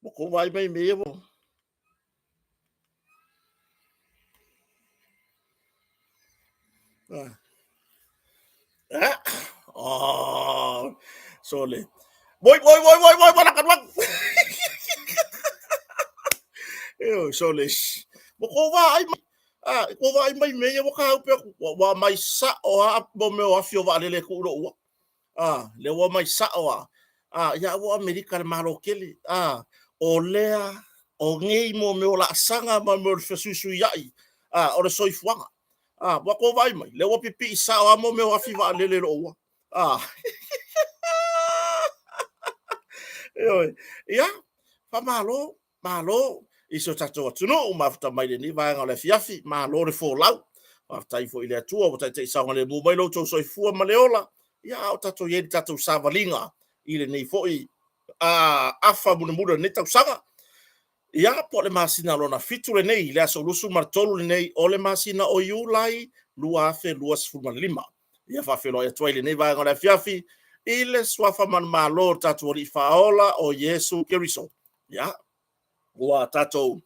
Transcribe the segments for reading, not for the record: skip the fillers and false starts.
Ua kou vaai mai i mea ia ua. Ah. Oh, sole. Moi, moi, moi, moi, moi, moi, moi. Io, sole. Ua kou vaai mai. Ah, kou vaai mai mea ia ua ka upe aku. Ua mai sa'o a mo mea o afi o vaalele e kuʻu i lo'u ua. A, lea ua mai sa'o a. A, ia ua Amerika le Malo tele. A, o lea, o nei mo mea o laasaga ma mea o le fesuisuia'i, a, o le soifuaga. A, ua tou vaai mai, lea ua pipii sao lava mo mea o afi vaalele i lou ua. A. Ioe. Ia, faamalo, malo i si o tatou atunuu mafuta mai lenei vaega o le afiafi. Malo le folau. Faafetai foi i le Atua ua taitai saogalemu mai lo outou soifua ma le ola. Ia, a o tatou i ai i le tatou savaliga i lenei foi afa mulimuli o lenei tausaga. Ia, po o le masina lona 7 lenei, le aso 23 lenei o le masina o Iulai 2025. Ia faafeiloai atu ai lenei vaega o le afiafi i le suafa manumalo o le tatou Alii Faaola o Iesu Keriso. Ia, ua tatou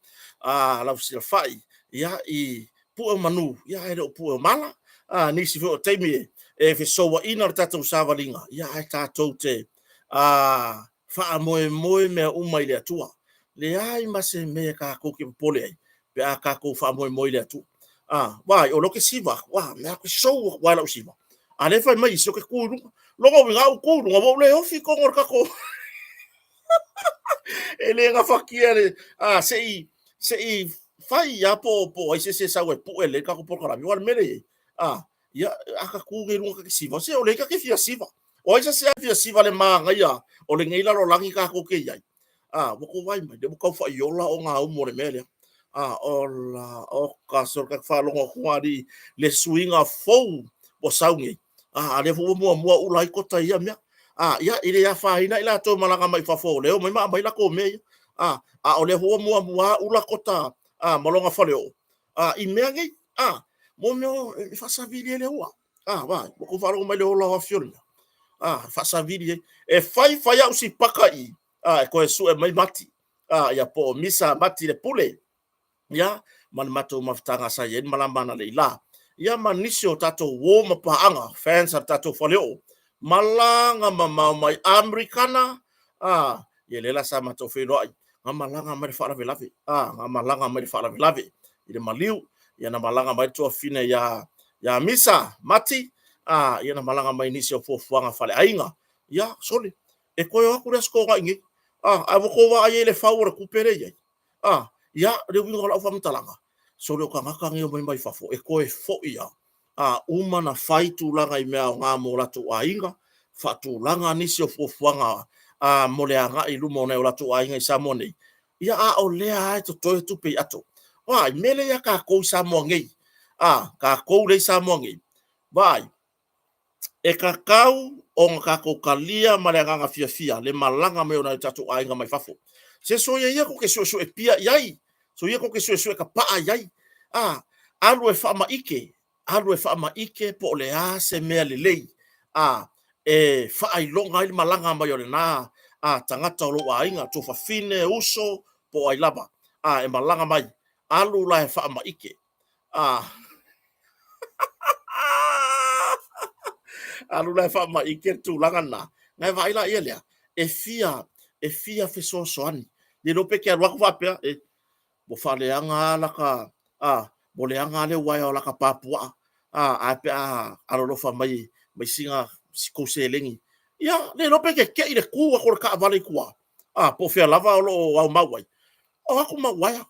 lausilafai ia, i pue o manu, ia, ae le o pue o mala. Nisi foi o taimi e fesouaina le tatou savaliga, ia, ae tatou te faamoemoe mea uma i le Atua. Leai ma se mea tatou te popole ai pe a tatou faamoemoe i le Atua. Vaai, o lea ou te siva atu, mea te sou atu lava i lau siva. A lea e fai mai isi ou te tu i luga. Lona uiga a ou tu i luga, ua ou le ofi i totonu o le tatou. E le gafatia le, se i fai lava po o ai se isi e sau e pue lelei le tatou polokalame. Aua o le mea lea e i ai, ia, a ta tu nei i luga ta te siva, se o lea ta te fia siva. O ai se isi e fia siva i le manaia o lenei lalolagi tatou te i ai? Ua tou vaai mai, lea ua tau faaiola ogaumu o le mea lea. Ola, oka, se o le faalogo atu alii, le suiga fou ua sau nei. A lea foi ua muamua ula ai kota i ia mea. Ia, e le afaina i latou e malaga mai fafo o lea e omai ma aumai latou mea ia. A o lea foi ua muamua ula kota ma lona faleoo i mea nei. Mo mea e faasavili ai le ua. Vaai, ua tou faalogo mai i le ola o afi o le mea. Faasavili ai. E fai fai au sipaka i, e toe sue mai Mati. Ia po o Misa Mati le Pule. Ia, ma le matou mafutaga sa i ai le malama analeila. Ia ma nisi o tatou uo ma paaga, fans a le tatou faleoo, malaga mamao mai Amerikana, ia lea la sa matou feiloai, na malaga mai le faalavelave, na malaga mai le faalavelave i le maliu, ia na malaga mai le tuafafine ia Misa Mati, ia na malaga mai nisi o fuafuaga faaleaiga. Ia, sole, e toe o atu le Aso Toonai nei, ae ua tou vaai ai i le fau o le tupe lea e i ai. Ia, le uiga o lau faamatalaga, sole o tagata nei e omai mai fafo, e toe foi lava, uma ona fai tulaga i mea aoga mo latou aiga, faatulaga nisi o fuafuaga mo le agai i luma o nai o latou aiga i Samoa nei, ia a o lea lava e totoe tupe i ato. Vaai, mea lea ia tatou i Samoa nei, tatou lea i Samoa nei, vaai, e tatau ona tatou talia ma le agaga fiafia le malaga mai o nai o tatou aiga mai fafo. Se soia ia tou te suesue pia i ai, soia tou te suesue tapaa i ai. Alu e faamaite, alu e faamaite po o le a se mea lelei e faailoga ai le malaga mai o lena tagata o lou aiga, tuafafine, uso, po o ai lava, e malaga mai, alu la e faamaite. Alu la e faamaite le tulaga lena. Na e vaai la ia lea, e fia fesoasoani. Le iloa pe te alu atu faapea, e, ua faaleaga lava laka, ua leaga lava le uaea o laka pa puaa, ae pe a alolofa mai mai sina tou seleni. Ia, le iloa pe te tei le tu atu o le taavale i tua, po o fea lava o lo o aumau ai, o atu ma uaea.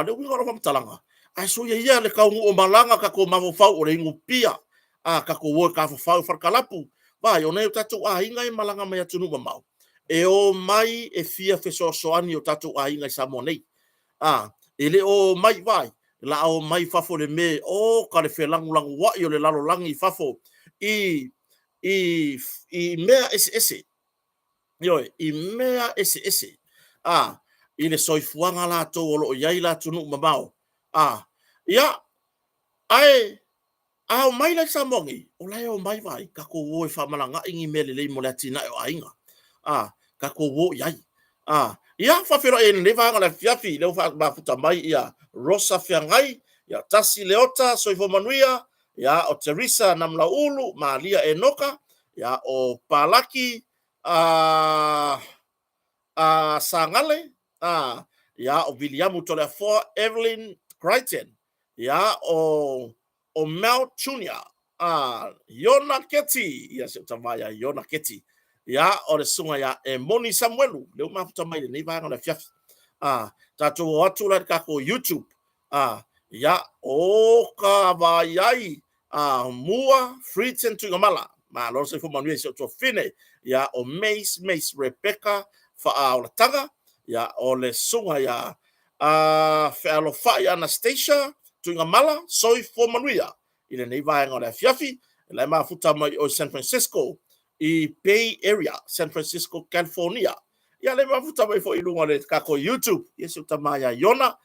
Le uiga o lau faamatalaga, ae soia ia le taunuu o malaga tatou mafaufau o le inupia, tatou o e tafafao i falikalapu. Vaai, o nai o tatou aiga e malaga mai atunuu mamao, e omai e fia fesoasoani i o tatou aiga i Samoa nei. E le o omai, vaai, la a omai fafo i le mea, oka le felagolagoai o le lalolagi i fafo i mea eseese. Ioe, i mea eseese, i le soifuaga latou o lo o i ai i atunuu mamao. Ia, ae a omai la i Samoa nei, o la e omai, vaai, tatou o e faamalagaai ni mea lelei mo le atinae o aiga. Tatou o i ai. Ia, faafeiloai ai i lenei vaega o le afiafi, lea ua mafuta mai ia Rosa Feagai, ia Tasi Leota, Soifua Manuia, ia o Teresa Namulauulu, Malia Enoka, ia o Palaki Sagale, ia o Viliamu Toleafoa, Evelyn Crichton, ia o Mel Junior, Iona Keti, ia si ou tama ia Iona Keti, ia o le susuga ia Emoni Samuelu, lea ua mafuta mai i lenei vaega o le afiafi. Tatou o atu la i le tatou YouTube, ia, o ka vaai ai Mua Fritzen Tuigamala, malo le soifua manuia i si ou tuafafine, ia o Mace Mace Rebecca Faaolataga, ia o le susuga ia Fealofai Anastasia Tuigamala, soifua manuia i lenei vaega o le afiafi. La e mafuta mai o San Francisco i Bay Area, San Francisco, California. Ia le mafuta mai foi i luga o le tatou YouTube, ia si ou tama ia Iona,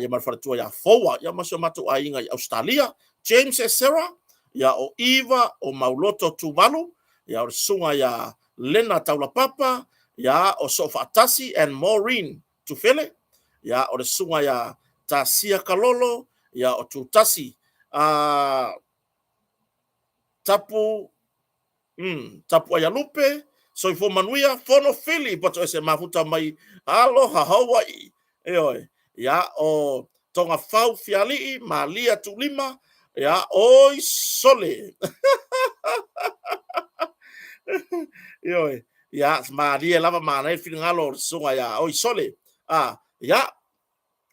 ia ma le faletua ia Foua, ia ma si o matou aiga i Australia, James e Sarah, ia o Eva, o Mauloto Tuvalu, ia o le susuga ia Lena Taulapapa, ia o Soofaatasi and Maureen Tufele, ia o le susuga ia Tasia Kalolo, ia o Tutasi Tapu Tapu Aialupe, Soifua Manuia, Fono Fili, Poto Ese Mafuta mai Aloha Hawaii. Ioe, ia o Togafau Fialii, Malia Tuulima, ia oi sole. Ioe, ia malie lava manaia le finagalo o le susuga ia oi sole. Ia,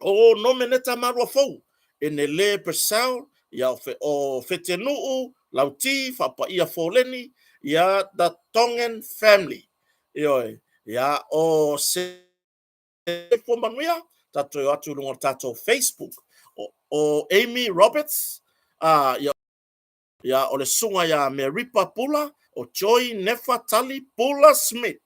o Nomeneta Maluafou, Enele Purcell, ia o Fetenuu, Lauti, Faapaia Foleni, ia The Tongan Family. Ioe, ia o se soifua manuia, tatou o atu i luga o le tatou Facebook. O Amy Roberts, ia, ia o le susuga ia Meripa Pula, o Joy Nefa Tali Pula Smith,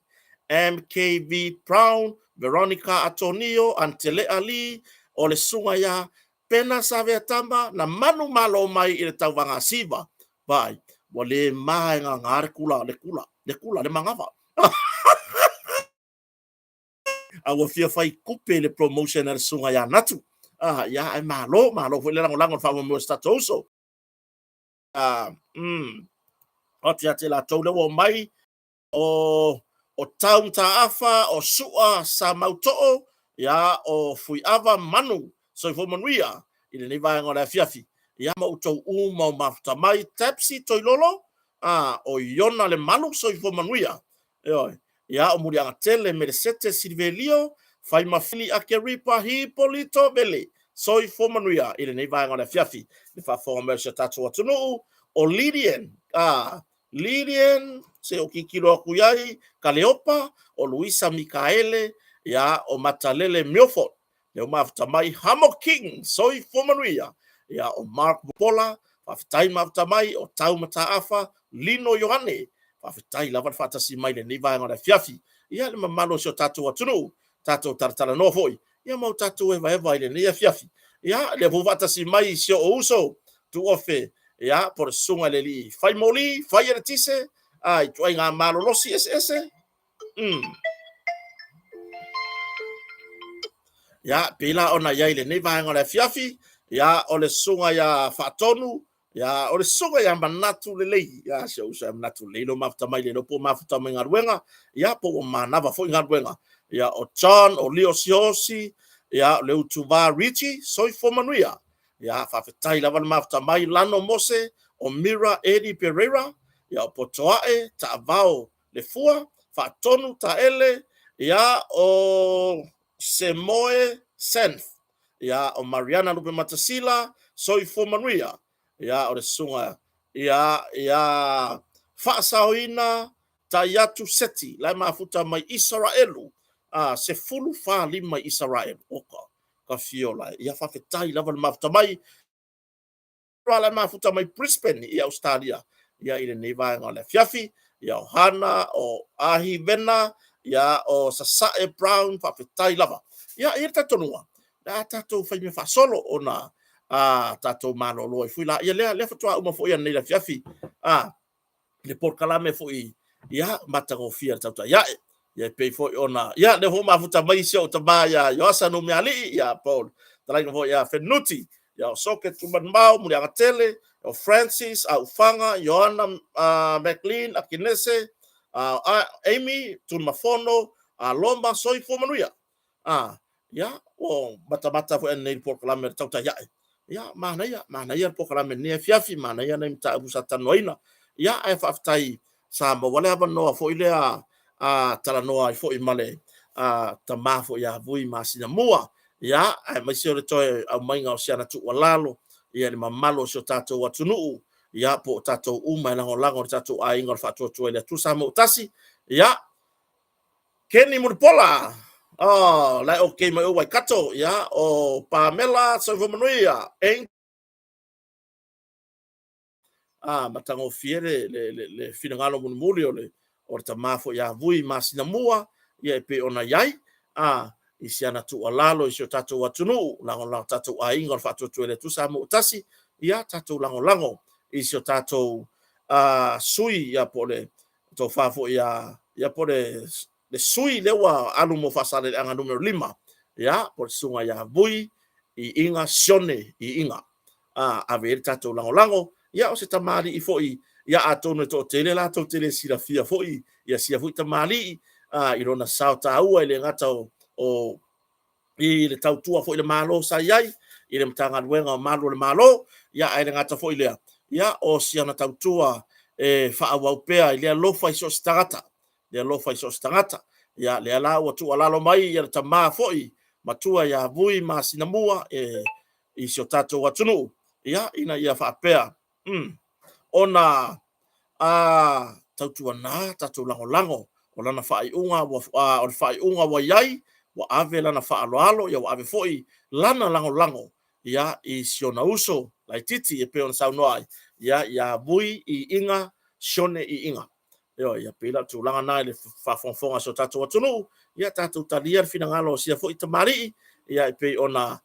MKV Brown, Veronica Atonio, Antelea Lee, o le susuga ia Pena Saveatama, na manu malo mai i le tauvaga siva. Vai, ua le ma e ngā le kula, le kula, le kula, le manava. A ua fia fai kupe le promotion a le susuga ia Natu. Ia, ai malo, malo foi le lagolago le faamoemoe o se tatou uso. Oti ate latou lea ua mai o Tau Mataafa, o Sua Sa Mautoo, ia o Fuiava Manu, soifua manuia i lenei vaega o le afiafi. Ia ma outou uma o mafuta mai, Tapsi Toilolo, o Iona Le Malu, soifua manuia. Ioe. Ia o Muliaga Tele, Melesete Silivelio, Faimafili Akeripa Hipolito Vele, soifua manuia i lenei vaega o le afiafi. Le faafofoga mai o si o tatou atunuu, o Lydian, Lydian, se o kikilo atu iai, Kaleopa, o Luisa Mikaele, ia o Matalele Milford, lea ua mafuta mai Hamo King, soifua manuia, ia o Mark Pola, faafetai mafuta mai, o Tau Mataafa, Lino Ioane, faafetai lava le faatasi mai lenei vaega o le afiafi. Ia le mamalu o si o tatou atunuu, tatou talatalanoa foi, ia ma o tatou evaeva i lenei afiafi. Ia, lea foi faatasi mai si o uso, tuofe, ia, po le susuga i le alii fai moli, fai eletise, i ituaiga malolosi eseese. Ia, pei la ona i ai lenei vaega o le afiafi, ia, o le susuga ia Faatonu, ia, o le susuga ia Manatu Lelei, ia, si ou uso ia Manatu Lelei, lo mafuta mai le po mafuta mai galuega, ia, po ua manava foi galuega, ia, o John, o Leo Siosi, ia, o le Utuva Richie, soifua manuia, ia, faafetai lava le mafuta mai, Lano Mose, o Mira Eddie Pereira, ia, o Potoae, Taavao Le Fua, Faatonu Taele, ia, o Semoe Senf, ia, o Mariana Lupematasila, soifua manuia, ia, o le susuga ia, ia Faasaoina Taiatu Seti, la e mafuta mai Isaraelu, 15 i Isaraelu, oka, ka fiola, ia, faafetai lava le mafuta mai, la e mafuta mai Brisbane i Australia, ia i lenei vaega o le afiafi, ia o Hana, o Ahi Vena, ia o Sasae Brown, faafetai lava. Ia, i le talitonuga, le a tatou fai mea faasolo ona tatou malolo ai foi la. Ia lea faatoa uma foi ananei le afiafi, le polokalame foi, ia, matagofie le tautai ae. Ia e pei foi ona, ia lea foi mafuta mai si ou tama ia Ioasa Nuumealii, ia po o le talaiga foi ia Fenunuti, ia o Soke Tumanumao, Muliagatele, o Francis, Aufaga, Ioana McLean, Akenese, Amy, Tunumafono, Aloma, soifua manuia. Ia, ua matamata foi ananei i le polokalame a le Tautai Ae. Ia, manaia, manaia le polokalame i lenei afiafi, manaia nai mataupu sa talanoaina. Ia, ae faafetai sa maua le avanoa foi lea a talanoa ai foi ma le tama foi ia Vui Masinamua. Ia, aemaise o le toe aumaiga o si ana tuualalo ia i le mamalu o si o tatou atunuu, ia po o tatou uma e lagolago i le tatou aiga o le Faatuatua i le Atua Samoa ua Tasi. Ia, Keni Mulipola, oh, la e okay mai o Waikato, ia, o Pamela Soifua Manuia, matagofie le finagalo mulimuli o le tama foi ia Vui Masinamua, ia e pei ona i ai, i si ana tuualalo i si o tatou atunuu, lagolago tatou aiga o le Faatuatua i le Atua Samoa ua Tasi, ia tatou lagolago i si o tatou sui, ia po o le tofa foi ia, ia po o le sui lea ua alu mo Faasaleleaga Nu.5, ia po o le susuga ia Vui Iiga Sione Iiga. Ave i ai le tatou lagolago, ia o se tamalii foi, ia atonu e toatele latou te le silafia foi ia sia foi tamalii, i lona sao taua e le gata o i le tautua foi i le Malo sa i ai, i le Matagaluega o Malu o le Malo, ia ae le gata foi lea, ia o si ana tautua e faaauau pea i le alofa i so o se tagata, le alofa i so o se tagata. Ia lea la ua tuualalo mai ia le tama foi matua ia Vui Masinamua i si o tatou atunuu, ia ina ia faapea ona tautuana tatou lagolago o lana faaiuga ua, o le faaiuga ua i ai, ua ave lana faaaloalo, ia ua ave foi lana lagolago ia i si ona uso laitiiti e pei ona saunoa ai, ia ia Vui Iiga Sione Iiga. Ioe, ia pei la o le tulaga lena i le faafogafoga a si o tatou atunuu, ia tatou talia le finagalo o sia foi tamalii, ia e pei ona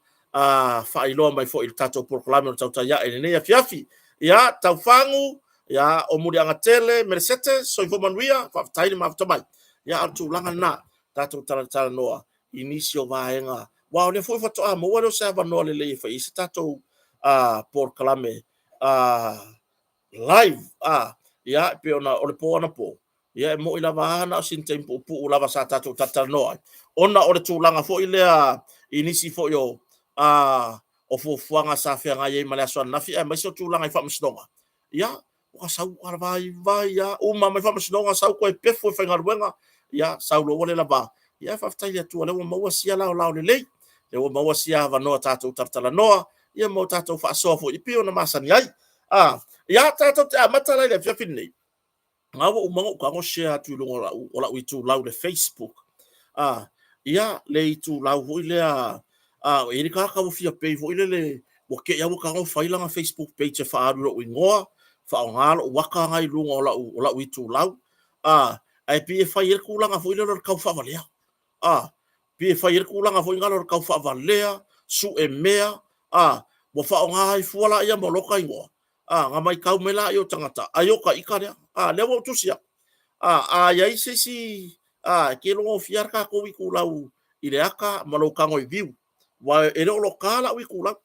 faailoa mai foi i le tatou polokalame o le Tautai Ae i lenei afiafi. Ia, Taufagu, ia, o Muliagatele, Melesete, soifua manuia, faafetai le mafuta mai. Ia, a o le tulaga lena, tatou talatalanoa i nisi o vaega, aua o lea foi faatoa maua lea o se avanoa lelei e fai ai se tatou polokalame live. Ia, e pei ona o le po anapo, ia e moni lava a na o sina taimi puupuu lava sa tatou talatalanoa ai, ona o le tulaga foi lea i nisi foi o o fuafuaga sa feagai ai ma le aso ananafi aemaise o tulaga i faamasinoga. Ia, ua sau ua vaivai lava, uma mai faamasinoga sau toe pefu e faigaluega, ia sau loa ua le lava. Ia faafetai i le Atua o lea ua maua sia laolao lelei, lea ua maua sia avanoa tatou talatalanoa, ia ma o tatou faasoa foi e pei ona masani ai. Ia, tatou te amata la i le afiafi lenei. Na ua uma ona ou tago share atu i luga o lau itulau i le Facebook. Ia, le itulau foi lea, e i ai le tagata ua fia pay foi lele, ua te i lava ua tago fai lana Facebook page e faaalu i lou igoa, faaaoga lou ata lena i luga o lau itulau. Ae pei e fai ai le tulaga foi lele o le tau faavalea. Pei e fai ai le tulaga foi lea o le tau faavalea, sue mea, ua faaaoga ai fua la ia ma lota igoa. Na matau mai lea o tagata, ai o ta ita lea. Lea ua ou tusi atu. A i ai se isi, e te iloa gofie lava le tatou itulau i le ata ma lou tago e view. Aua e le o loka lau itulau.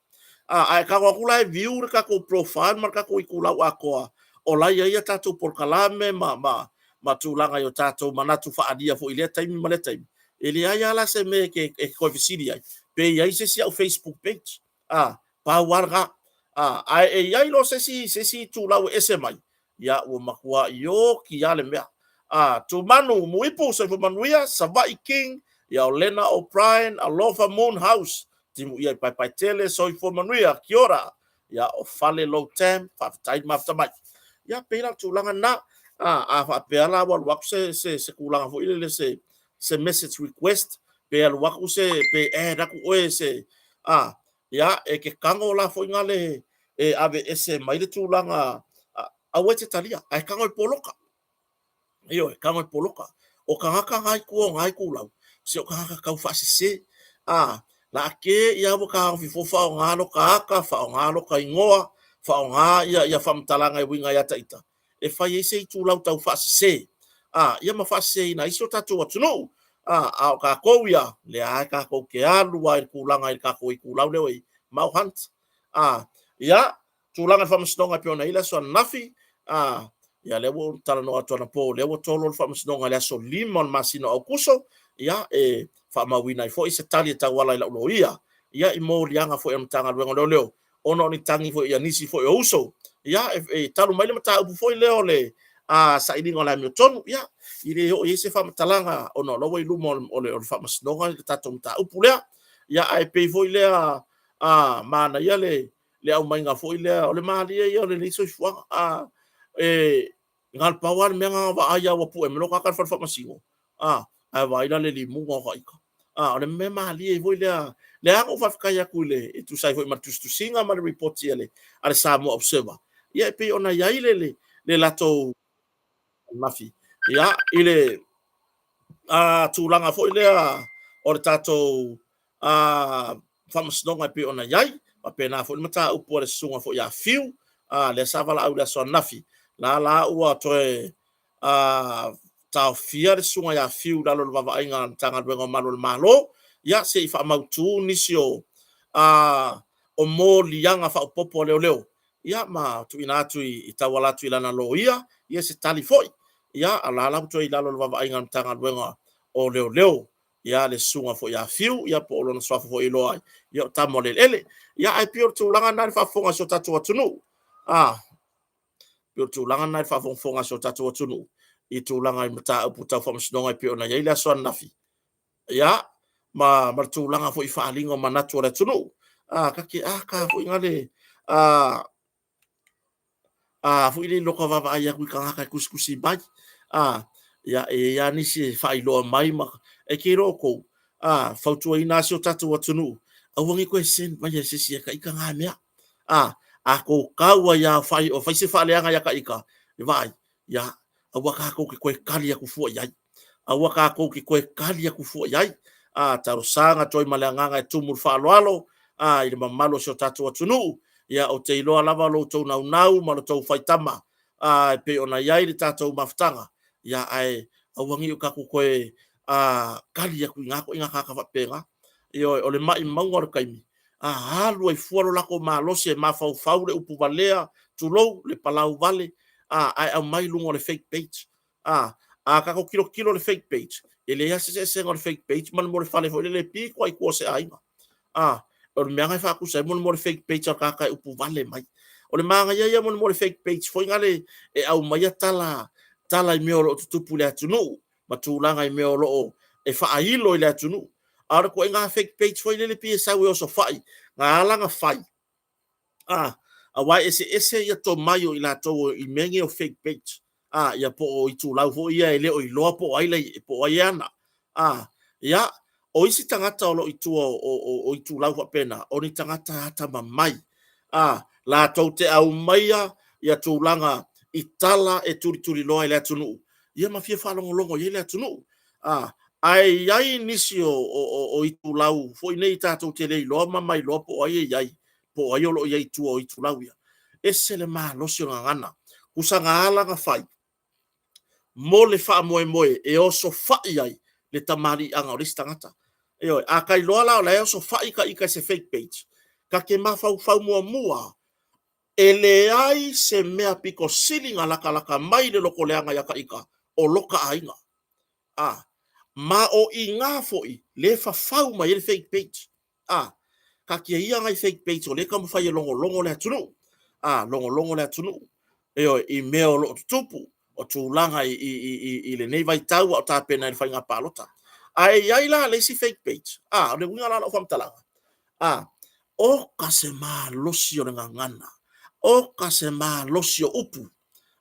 Ae tago atu la e view le tatou profile ma le tatou itulau atoa, o la e i ai a tatou polokalame ma tulaga i o tatou manatu faaalia foi i lea taimi ma lea taimi. E leai lava la se mea e te toe fesili ai, pe i ai se isi au Facebook page. Pau lava lena. Ae e i ai loa se isi itulau e ese mai, ia ua matua oti lava le mea. Tumanu Muipu, soifua manuia, Savaii King, ia o Lena O'Brien, Alofa Moon House, timuia i Paepaetele, soifua manuia, kia ora. Ia o Fale Low Tam, faafetai le mafuta mai. Ia pei la o le tulaga lena. A faapea la ua alu atu se tulaga foi lele se message request, pe alu atu se, pe add atu oe se, ia, e te tago la foi na le e ave ese mai le tulaga, aua e te talia, ae tago e poloka. Ioe, tago e poloka. O tagata na i tua o na itulau, se o tagata tau faasese. La ke ia ua taofi fua faaaoga loka ata, faaaoga loka igoa, faaaoga ia faamatalaga e uiga ia ta ita, e fai ai se itulau tau faasese. Ia ma faaseseina ai si o tatou atunuu. A o tatou ia, lea lava tatou te alu lava i le tulaga i le tatou itulau lea ua i ai, Mau Hunt. Ia, tulaga i le faamasinoga e pei ona i ai le aso ananafi, ia lea ua ou talanoa atu anapo, o lea ua tolo le faamasinoga i le aso 5 o le masina o Aokuso, ia, e faamauina ai foi se tali e tauala i lau loia, ia, i moliaga foi a le Matagaluega o Leoleo, ona o ni tagi foi a nisi foi o uso. Ia, e talu mai le mataupu foi lea o le sailiga o le amiotonu, ia, e le oo i ai se faamatalaga ona o la ua i luma o le faamasinoga le tatou mataupu lea. Ia, ae pei foi lea manaia le aumaiga foi lea, o le malie ia o lenei soifuaga. E na o le pau lava le mea na ona vaai lava ua pue mai lou tagata i le fale faamasino, ae vaai la i le limuga o ta ita. O le mea malie foi lea, lea na ou faafetai atu e tusa ai foi ma le tusitusiga ma le lipoti a le Samoa Observer, ia e pei ona i ai le latou ananafi, ia, i le tulaga foi lea o le tatou faamasinoga e pei ona i ai. Faapena foi le mataupu a le susuga foi ia Fiu, lea sa valaau i le aso ananafi, la la ua toe taofia le susuga ia Fiu i lalo o le vaavaaiga a le Matagaluega o Malu o le Malo, ia se i faamautu nisi o moliaga faaopoopo a leoleo, ia ma tuuina atu e tauala atu i lana loia ia se tali foi. Ia, a o la la ua toe i lalo o le vaavaaiga a le Matagaluega o Leoleo le susuga foi ia Fiu, ia po o lona suafa foi e iloa ai, ia o Tamoaleeleele. Ia ae pei o le tulaga lena i le faafofoga a si o tatou atunuu. E pei o le tulaga lena i le faafogafoga a si o tatou atunuu i tulaga i mataupu tau faamasinoga e pei ona i ai le aso ananafi, ia, ma le tulaga foi i faaaliga o manatu o le atunuu. Ta te ata foi lea foi lele i lota vaavaai atu i tagata e tusitusi mai, ia, e i ai lava nisi e faailoa mai ma... E te iloa outou, e fautuaina lava si o tatou atunuu, aua ne i toe send maia e se isi ia te ita na mea. A outou tau ai lava o fai se faaleaga ia te ita, vaai, ia, aua tatou te toe tali atu fua i ai. Aua tatou te toe tali atu fua i ai. Talosaga atu ai ma le agaga e tumu i le faaaloalo i le mamalu o si o tatou atunuu. Ia, ou te iloa lava lo outou naunau ma lo outou faitama e pei ona i ai le tatou mafutaga, ia ae aua ne i o tatou toe tali atu i na ituaiga tagata faapena. Ioe, o le maumauga o le taimi, a alu ai fua lo latou malosi e mafaufau le upu valea, tulou, le palau vale, ae aumai i luga o le fake page. A tatou tilotilo i le fake page, e leai lava se eseesega o le fake page ma le mea o le fale foi lele e pito lava i tua o se aiga. O le mea lena e faatusa ai le fake page a le tagata e upu vale mai. O le manaia ia mo le fake page foi lea e aumaia tala, tala i mea o lo o tutupu i le atunuu ma tulaga i mea o lo o e faailo i le atunuu. A o le ituaiga fake page foi lele pei e sau e osofai, na ala ona fai, aua e eseese tomai o i latou i mea nei o fake page, ia po o itulau foi ia e le o iloa po o ai e ana. Ia, o isi tagata o lo o i tua o itulau faapena, o ni tagata atamamai, latou te aumaia ia tulaga i tala e tulituliloa i le atunuu, ia ma fia faalogologo i ai le atunuu. Ae i ai nisi o itulau foi nei tatou te le iloa ma mailoa po o ai e i ai, po o ai o lo o i ai i tua o itulau ia. E ese le malosi o le gagana. Tusa na ala ona fai mo le faamoemoe e osofai ai le tamaliiaga o le isi tagata. Ioe, a ta iloa la o la e osofai ta ita e se fake page, ta te mafaufau muamua lava, e leai se mea pito sili ona latalata mai i le lotoleaga ia ta ita, o lota aiga. Ma o i ina foi lea e fafau mai ai le fake page. Taatia ia nai fake page o lea e taumafai e logologo le atunuu, logologo le atunuu, ioe, i mea o lo o tutupu, o tulaga i lenei vaitau a o tapena i le faiga palota. Ae i ai la le isi fake page, o le uiga la o lau faamatalaga, oka se malosi o le gagana, oka se malosi o upu.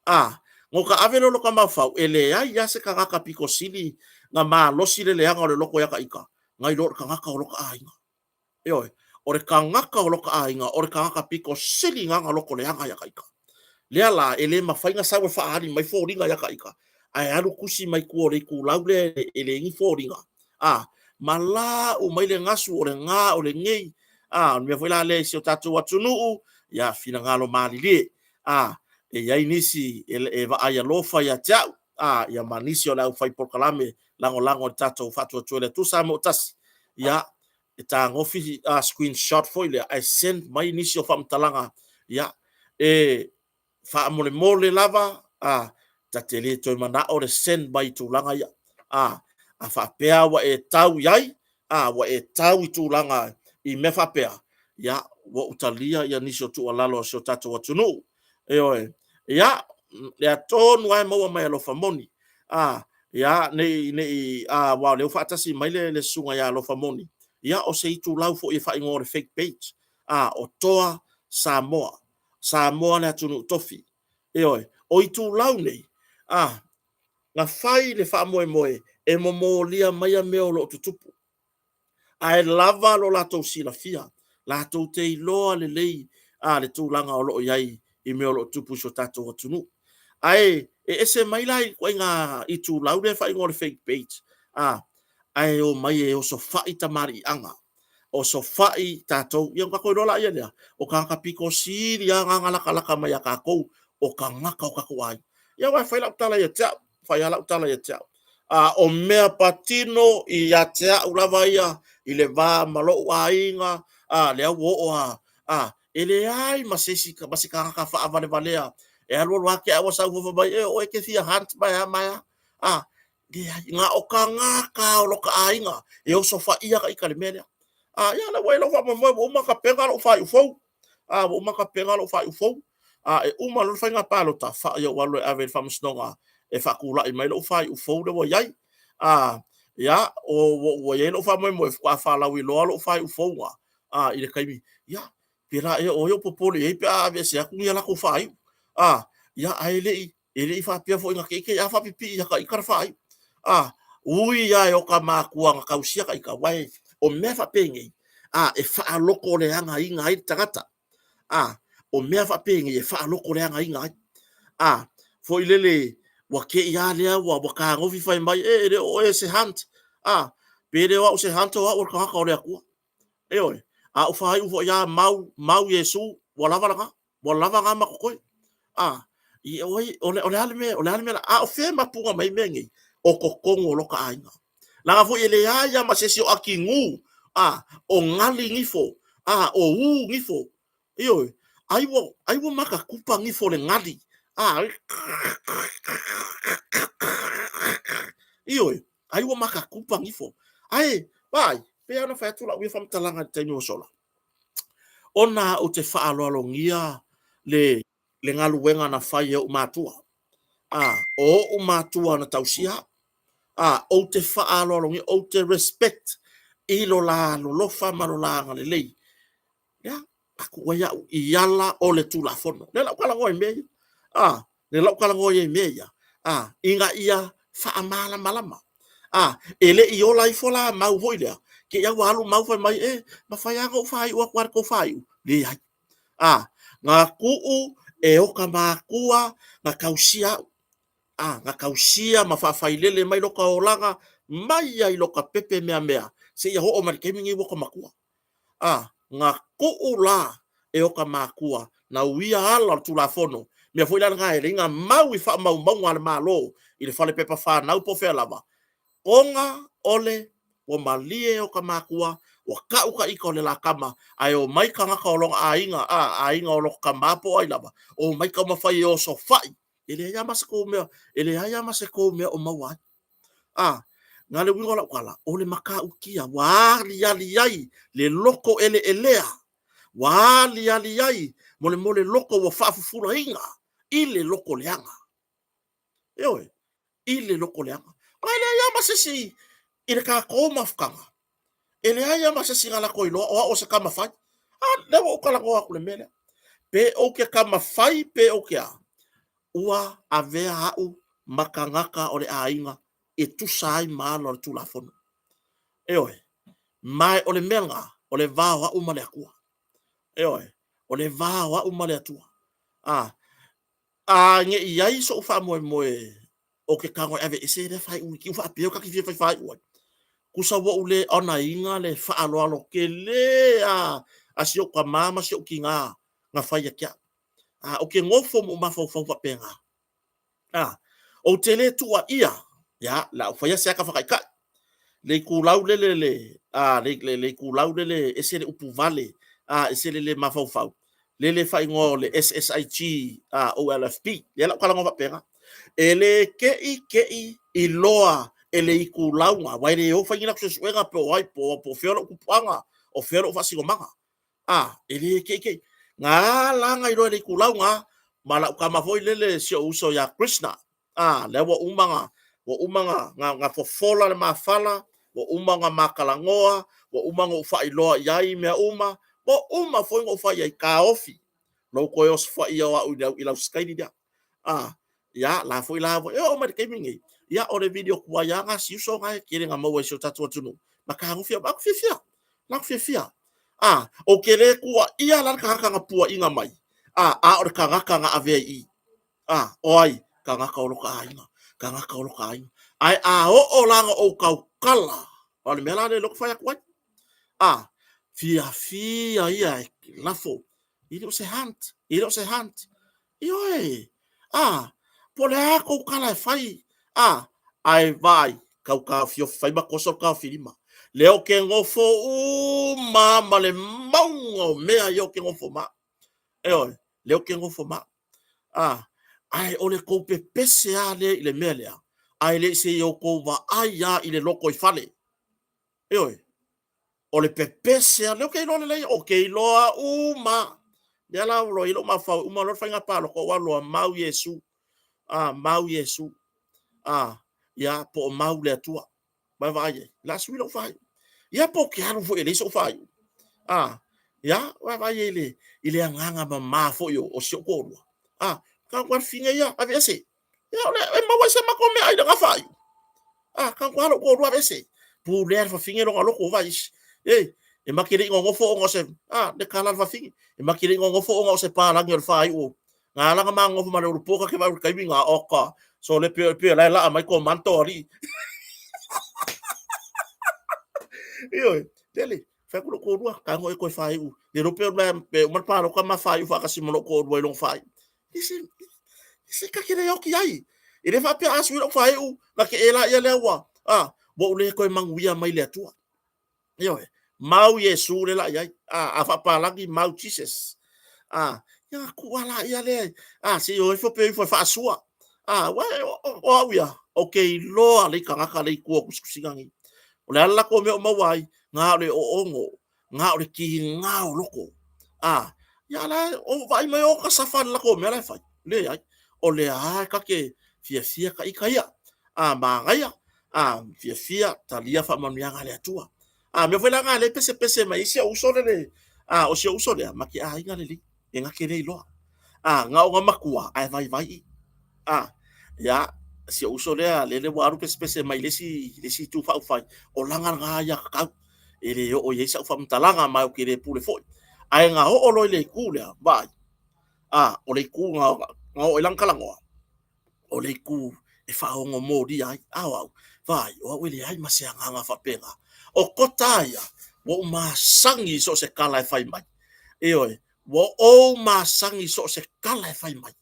Na ota ave lea o lota mafaufau, e leai lava se tagata pito sili ona malosi le leaga o le loto ia ta ita, nai lo le tagata o lota aiga. Ioe, o le tagata o lota aiga, o le tagata pito sili na ona loto leaga ia ta ita. Lea la, e le mafai ona sau e faaali mai foliga ia ta ita, ae alu tusi mai tua o le itulau lea e leai ni foliga, ma lau mai le gasu o le ga o lenei. O le mea foi la lea i si o tatou atunuu, ia finagalo malilie, e i ai nisi e vaai alofa ia te au. Ia ma nisi o le aufai polokalame lagolago i le tatou Faatuatua i le Atua Samoa ua Tasi, ia, e tagofi screenshot foi lea ae send mai nisi o faamatalaga, ia, e faamolemole lava, ta te le toe manao le send mai i tulaga ia. A faapea ua e tau i ai, ua e tau i tulaga i mea faapea, ia, ua ou talia nisi o tuualalo a si o tatou atunuu. Ioe. Ia, lea tonu lava e maua mai e Alofa Moni. Ia, ne i, aua o lea ua faatasi mai le susuga ia Alofa Moni, ia o se itulau foi e faaigoa o le fake page, o Toa Samoa, Samoa le atunuu tofi. Ioe, o itulau nei, na fai le faamoemoe e momolia maia mea o lo o tutupu, ae lava lo latou silafia, latou te iloa lelei le tulaga o lo o i ai i mea o lo o tupu i si o tatou atunuu. Ae e ese mai la i ituaiga itulau lea e faaigoa o le fake page, ae omai e osofai tamaliiaga, osofai tatou. Ia ona tatou iloa lea lea, o tagata pito sili lava na latalata mai ia tatou, o tagata o tatou aiga. Ia aua e fai lau tala ia te au, e fai lava lau tala ia te au. O mea patino ia te au lava ia i le va ma lou aiga, lea ua oo lava, e leai ma se isi ma se tagata faavalevalea e alu alu lava te i ua sau fai mai, e oe e te fia hunt ma e a ma e a. Leai, na o tagata lava o lota aiga e osofaia ta ita i le mea lea. Ia o lea ua i ai lou faamoemoe, ua uma ona tapena lou faaiu fou. Ua uma ona tapena lou faaiu fou. E uma loa le faiga palota, fai ou alu e ave i le faamasinoga e faatulai mai lou faaiu fou lea ua i ai. Ia, ua i ai lou faamoemoe faatoa faalauiloa lou faaiu fou lena i le taimi, ia, pe la ea o ai ou popole i ai pe a aveese atu ni a latou faaiu. Ia, ae le i faapea foi na te i te i lava faapipii ia ita le faaiu. Ui lava e oka matua na tausia ta ita, aua o mea faapenei, e faalotoleagaina ai le tagata. O mea faapenei e faalotoleagaina ai. Foi lele, ua te i lava lea ua fetagofi fai mai, e le o oe o se hunt. Pe le o au o se hunt, o au o le tagata o le Atua. Ioe. A ou faaiu foi lava mau, mau Iesu, ua lava lena. Ua lava na ma totoe. O le a le mea, a o fea e mapuga mai ai mea nei? O totonu o lota aiga. Leaga foi e leai lava ma se isi o atigu, o gali gifo, o u gifo. Ioe, ai ua matatupa gifo o le gali. Ioe, ai ua matatupa gifo. Ae, vaai, pei lava ona fai atu lau ia faamatalaga i le taimi ua sola, ona ou te faaaloalogia le galuega na fai e ou matua. O ou matua na tausia au. Ou te faaaloalogia, ou te respect i lo la alolofa ma lo la agalelei. Ia, atu ai au i ala o le Tulafono. Lea la ou talanoa i mea ia. Lea la ou talanoa i mea ia, ina ia faamalamalama. E le i ola ifo la mau foi lea, te i ua alu mau fai mai, e mafai lava ona ou faaiu atu lava i le tou faaiu. Leai. Na tuu e oka matua na tausia au. Na tausia ma faafailele mai loka olaga mai ai loka pepe meamea seia oo mai le taimi nei ua ka matua. Na tuu la e oka matua na uia ala o le Tulafono, mea foi la lena e leai na mau i faamaumauga a le Malo i le falepepa fanau po o fea lava, ona o le ua malie oka matua, ua tau ta ita o le la tama, ae omai tagata o lona aiga, aiga o lota tama po o ai lava, omai taumafai e osofai. E leai lava ma se tou mea, e leai lava ma se tou mea o maua ai. Na le uiga o lau tala, o le matautia ua aliali ai le loto eleelea, ua aliali ai mo le loto ua faafufulaina i le loto leaga. Ioe, i le loto leaga. Ma e leai lava ma se isi i le tatou mafutaga, e leai lava ma se isi na latou iloa o au o se tama fai. Lea ua ou talanoa atu i le mea lea. Pe ou te tama fai pe ou te a, ua avea au ma tagata o le aiga e tusa ai ma ala o le Tulafono. Ioe, ma o le mea lena, o le va o au ma le Atua. Ioe, o le va o au ma le Atua. A ne i ai sou faamoemoe o ke tago e aveese lea faaiu i tiu faapea o ta te fia fai faaiu ai, tusa ua ou le onaina le faaaloalo tele a si ou tama ma si ou tina na fai ia te au. Ou te nofo ma ou mafaufau faapena. Ou te le tuuaia, ia, o le a ou faia se ata faataitai. Le itulau lele le, a, le, le, le itulau lele ese le upuvale, a, ese le le mafaufau, lele faaigoa o le SSIG, a, OLFP. Lea la ou talanoa faapena. E le te i te i iloa e le itulau na, aua e le o fai ni latou suesuega po o ai, po o fea lou tupuaga, o fea lou faasinomaga. A, e le te i te i. Na ala ona iloa e le itulau lena, ma lau tama foi lele si ou uso ia Krishna, a, lea ua uma ona fofola le mafala, ua uma ona ma talanoa, ua uma ona ou faailoa i ai mea uma, ua uma foi ona ou fai i ai, taofi lou toe osofaia o au i lau sikaili lea. A, ia, la foi la e oo mai i le taimi lenei, ia o le video tuai lava lena a si uso lena e tele ina maua i si o tatou atunuu, ma fetagofi latou fiafia, latou fiafia. A, ou te le tuuaia la le tagata na puaina mai, a o le tagata na avea i i. A, o ai? Tagata o lota aiga, tagata o lota aiga. Ae a oo la na ou tautala, o le mea la lea ou te fai atu ai. A, fiafia ia e lafo, e le o se hunt, e le o se hunt. Ioe, a, po o le a tou tala e fai, a, ae vaai, tau taofiofi, fai ma toso le taofilima. Lea ou te nofo uma lava ma le mauga o mea ia ou te nofo ma au. Ioe, lea ou te nofo ma au. A, ae o le tou pepese lava lea i le mea lea, ae le i se i outou vaai lava i le lotoifale. Ioe, o le pepese lava, lea ou te iloa lelei, ou te iloa uma lava. Lea la ua i ai lou mafaufau, uma loa le faiga palota ou alu loa, mau Iesu, a, mau Iesu, a, ia, po o mau le Atua. Vaavaai i ai, o le a sui lou faaiuga. Ia po ou te alu foi e leai sou faaiuga. A, ia, vaavaai i ai i le agaga mama foi o si ou toalua. A, tago lava le fafine ia, aveese. Ia, o le, e maua ai se matou meaai i lena faaiuga. A, tago lava lou toalua aveese. Pulea e le fafine lona loto, vaai isi. Ei, e ma te le i nonofo ona o se, a, le tala a le fafine. E ma te le i nonofo ona o se palagi o le faaiu. Na ala ona ma nonofo ma Leulupo ta te vaai i le taimi na, oka, so le pei, pei o la e laa mai komanto alii. Ioe, lele, fai atu lou toalua, tago e toe faaiu. Le iloa pe pe uma le palota ma faaiu faatasi ma lou toalua i lona faaiu. Isi, isi ka te le oti ai. E le faapea a sui lou faaiu, na te e la ia lea ua, a, ua ou le toe manuia mai le Atua. Ioe, mau Iesu le la i ai. A, a faapalagi mau Jesus. A, ia tuu ala ia lea. A, se i o ifo pe ifo e faasua. A, ua, o au ia, ou te iloa le tagata le i tua o tusitusiga nei. O le a le latou mea o maua ai, na o le oono, na o le kiga o loko. A, ia la, o vaai mai o ka safa le latou mea la e fai. Leai, o lea lava ta te fiafia ta ita ia. A, manaia, a, fiafia, talia faamanuiaga a le Atua. A, mea foi la na lea e pesepese mai ai si ou uso lele, a, o si ou uso lea, ma te aiga lelei, e na te le iloa. A, na ona matua, ae vaivai i. A, ia, si ou uso lea, lele ua alu pesepese mai le isi, le isi itu faaupufai, o lana lena aiatatau. E le oo i ai sau faamatalaga, ma ou te le pule foi. Ae na oo loa i le itu lea, vaai, a, o le itu na, na oo i lana talanoa, o le itu e faaogo molia ai. A o au, vaai, o au e leai ma se agaga faapena. O kota ia, ua ou masani i so o se tala e fai mai. Ioe, ua ou masani i so o se tala e fai mai.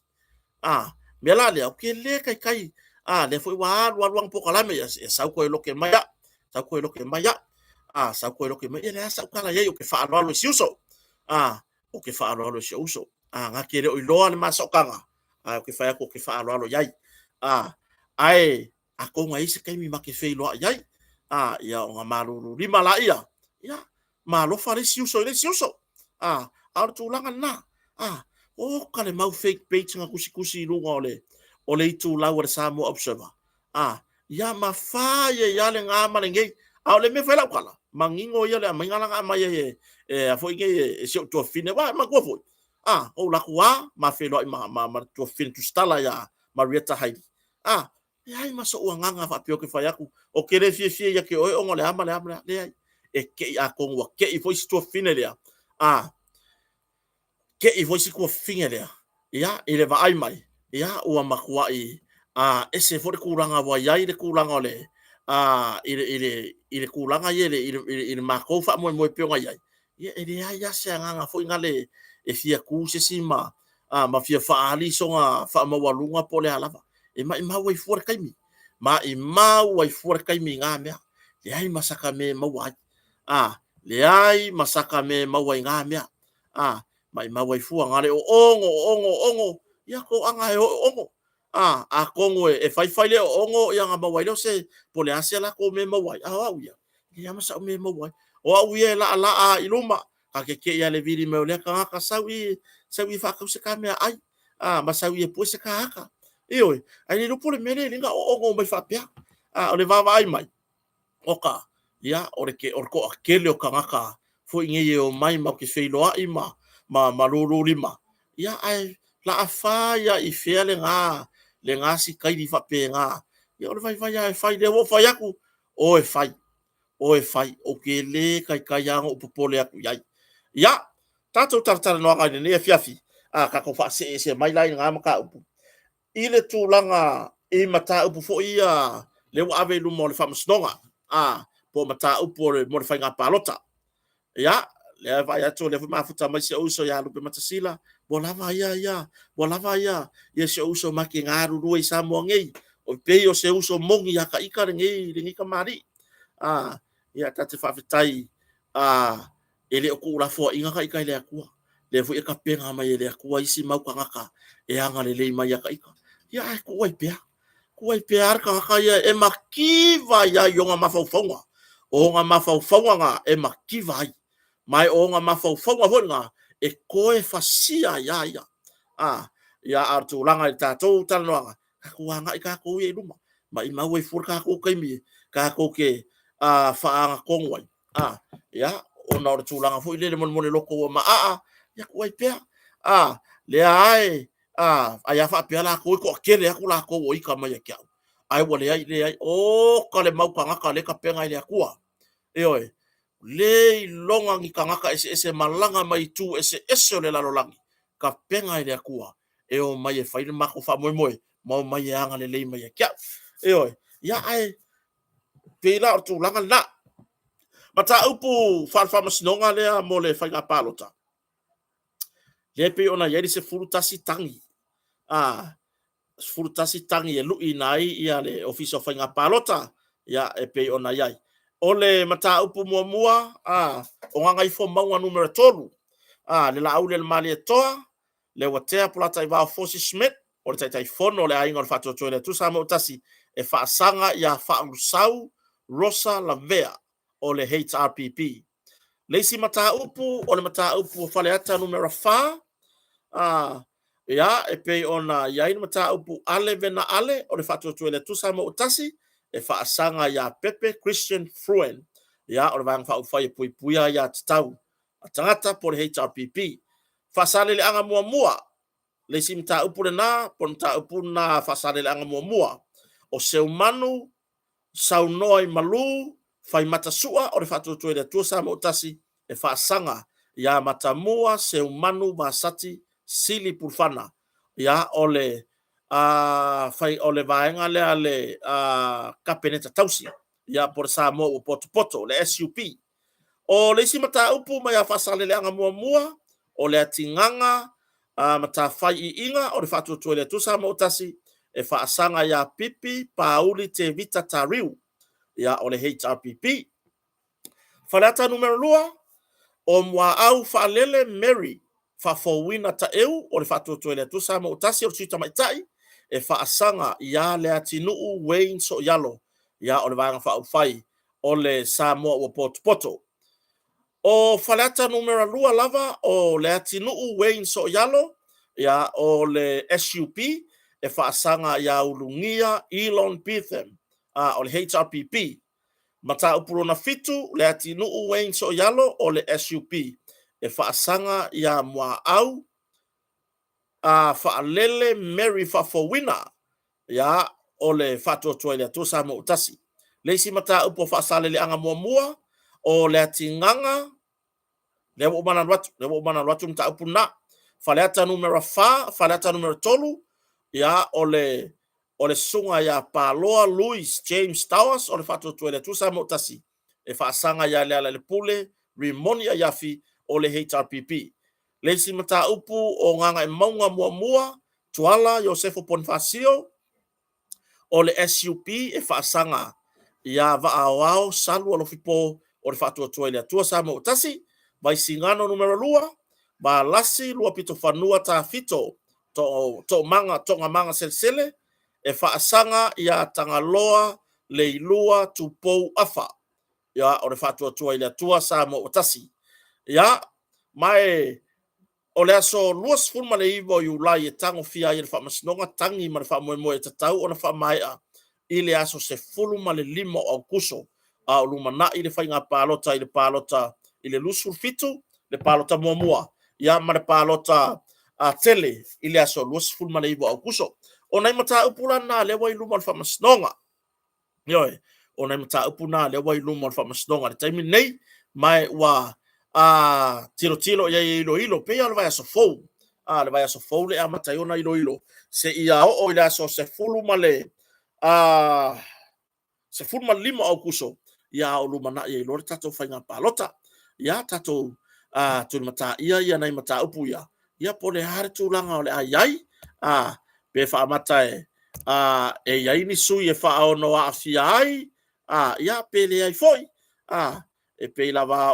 A, mea la lea, ou te le taitai, a, lea foi ua alu alu ana polokalame, ia, ia sau toe loke mai au, sau toe loke mai au, a, sau toe loke mai, ia leai sau tala i ai, ou te faaaloalo i si uso, a, ou te faaaloalo i si uso. A, na te le o iloa le ma sootaga, ae ou te fai atu ou te faaaloalo i ai. A, ae atonu e i ai se taimi ma te feiloai ai, a, ia ona malulu lima laia, ia, ma alofa le isi uso i le isi uso. A, a o le tulaga lena. A, oka le mau fake page na tusitusi i luga o le, o le itulau a le Samoa Observer. A, ia ma fai ai lava lena ma lenei. A o le mea e fai lau tala, manino ia o le aumaiga la na aumai ai e, e a foi nei e, e si ou tuafafine, aua e manatua foi, a, ou alu atu lava, ma feiloai ma, ma, ma le tuafafine tusitala ia Marietta Haili. A, leai ma sou agaga faapea ou te fai atu, ou te le fiafia ia te oe ona o le a ma le a ma le a. Leai, e te i atonu ua te i foi si tuafafine lea, a, te i foi si tuafafine lea, ia, i le vaai mai, ia, ua matuai, a, ese foi le tulaga ua i ai le tulaga o le, a, i le, i le, i le tulaga ia i le, i le, i le matou faamoemoe pei ona i ai, ia, e leai lava se agaga foi nale e fia tu se isi ma, a, ma fia faaali sona faamaualuga po o le a lava. E maʻimau ai fua le taimi. Maʻimau ai fua le taimi i ngā mea. Leai ma saka mea e maua ai. A, leai ma saka mea e maua i ngā mea. A, maʻimau ai fua ngā le o ongo, o ongo, o ongo, ia toaga e o ongo. A, atonu e faifai le o ongo, ia na maua ai lea o se, po o le a se latou mea e maua ai, a o au ia, e leai lava ma sa'u mea e maua ai. O au ia e laalaa i luma, ta te te i lava i le vili mai o lea tagata, sau i, sau i e faatau se ta meaai, a, ma sau i e pue se ta ata. Ioe, ae le iloa po o le mea lea e ala ai ona oono mai faapea. A, o le vaavaai mai, oka, ia, o le toatele o tagata foi nei e omai matou te feiloai ma lululima, ia, ae laafa ia i fea lena sitaili faapena. Ia o le vaivai lava e fai, lea ua ou fai atu, o e fai, o e fai, ou te le taitai lava ona ou popole atu i ai. Ia, tatou talatalanoaga i lenei afiafi, a tatou faasee ese mai la i lena mataupu i le tulaga i mataupu foi ia lea ua ave i luma o le Faamasinoga, a, po o mataupu o le, mo le faiga palota. Ia, lea e vaai atu o lea foi mafuta mai si ou uso ia Lupematasila, ua lava ia, ia, ua lava ia, ia si ou uso ma te galulue i Samoa nei. O pei o se uso moni ia ta ita lenei, lenei tamalii. A, ia ta te faafetai, a, e le o tuulafoaiina ta ita e le Atua. Lea foi e tapena mai e le Atua isi mau tagata e agalelei mai ia ta ita. Ia ae tuu ai pea, tuu ai pea le tagata ia e mativa ai lava i ona mafaufauga. O ona mafaufauga na e mativa ai. Ma o ona mafaufauga foi na e toe fasia ai lava ia. A, ia a o le tulaga i le tatou talanoaga, tatou agai tatou ia i luma. Maimau ai fua le tatou taimi tatou te faagatonu ai. A, ia, ona o le tulaga foi lele molemole loto ua maaa, ia tuu ai pea. A, lea lava e, a, ai a faapea latou e toatele atu latou o ita mai ia te au. Ae ua leai, leai, oka le mau tagata lea e tapena e le Atua. Ioe, le iloga ni tagata eseese malaga mai itu eseese o le lalolagi, tapena e le Atua e omai e fai le matou faamoemoe ma omai e agalelei mai ia te au. Ioe, ia ae pei la o le tulaga lena. Mataupu faale-faamasinoga lea mo le faiga palota, lea e pei ona i ai le 11 tagi, a, 11 tagi e luiina ai ia le Ofisa o Faiga Palota, ia e pei ona i ai. O le mataupu muamua, a, o Gagaifomauga Nu.3, a, le Laauli a le Malietoa, Leuatea Polataivao Fosi Schmidt, o le Taitaifono o le Aiga o le Faatuatua i le Atua Samoa ua Tasi, e faasaga ia Faaulusau Rosa Lavea o le HRPP. Le isi mataupu, o le mataupu o Faleata Nu.4, a, ia, e pei ona i ai le mataupu Ale Vena Ale o le Faatuatua i le Atua Samoa ua Tasi, e faasaga ia Pepe Christian Fruen, ia, o le Vaega Faaupufai e Puipuia Aia Tatau a Tagata po o le HRPP. Faasaleleaga Muamua, le isi mataupu lena, po o le mataupu lena Faasaleleaga Muamua, o Seumanu Saunoa i Malu, Faimata Sua o le Faatuatua i le Atua Samoa ua Tasi, e faasaga ia Matamua Seumanu Vasati Sili Pulufana. Ia, o le fai, o le vaega lea a le Kapeneta Tausi, ia, po o le Samoa ua potopoto, le SUP. O le isi mataupu mai a Faasaleleaga Muamua, o le atigaga Matafai Iiga o le Faatuatua i le Atua Samoa ua Tasi, e faasaga ia Pipi Pauli Tevita Tariu, ia, o le HRPP. Faleata Nu.2, o Muaau Faalele Mary Faafouina Taeu o le Faatuatua i le Atua Samoa ua Tasi, o le Sui Tamaitai, e faasaga ia Leatinuu Wayne Sooialo, ia, o le Vaega Faaupufai o le Samoa ua potopoto. O Faleata Nu.2 lava, o Leatinuu Wayne Sooialo, ia, o le SUP, e faasaga ia Ulugia Elon Betham, a, o le HRPP. Mataupu lona 7, Leatinuu Wayne Sooialo o le SUP, e faasaga ia Muaau a Faalele Mary Faafouina, ia, o le Faatuatua i le Atua Samoa ua Tasi. Le isi mataupu o Faasaleleaga Muamua, o le atigaga, lea ua ou mananu atu, lea ua ou mananu atu le mataupu lena. Faleata Nu.4, Faleata Nu.3, ia, o le susuga ia Paloa Louis James Towers o le Faatuatua i le Atua Samoa ua Tasi, e faasaga ia Lealailepule Rimoni Aiafi o le HRPP. Le isi mataupu o Gagaemauga Muamua, Tuala Iosefo Ponifasio. O le SUP e faasaga iā Vaaoao Salu Alofipo o le Faatuatua i le Atua Samoa ua Tasi, Vaisigano Nu.2, Valasi Luapitofanua Tafito Toomaga Toogamaga Selesele e faasaga iā Tagaloa Leilua Tupou Afa. Ia, o le Faatuatua i le Atua Samoa ua Tasi. Ia, ma e o le aso 29 o Iulai e tagofia ai e le Faamasinoga tagi ma le faamoemoe e tatau ona faamaea i le aso 15 o Aokuso, a o lumanai le faiga palota i le palota i le 27, le palota muamua, ia ma le palota a tele i le aso 29 o Aokuso. O nai mataupu la na lea ua i luma o le Faamasinoga. Ioe, o nai mataupu na lea ua i luma o le Faamasinoga i le taimi lenei, ma ua a tilotilo i ai e iloilo, pei lava o le vaiaso fou, a le vaiaso fou le amata ai ona iloilo, seia oo i le aso 15 o Aokuso, ia a o lumanai ai loa le tatou faiga palota. Ia tatou tulimataia ia nai mataupu ia, ia po o le a le tulaga o le a i ai, pe faamata e i ai ni sui e faaono aafia ai, ia pe leai foi, e pei lava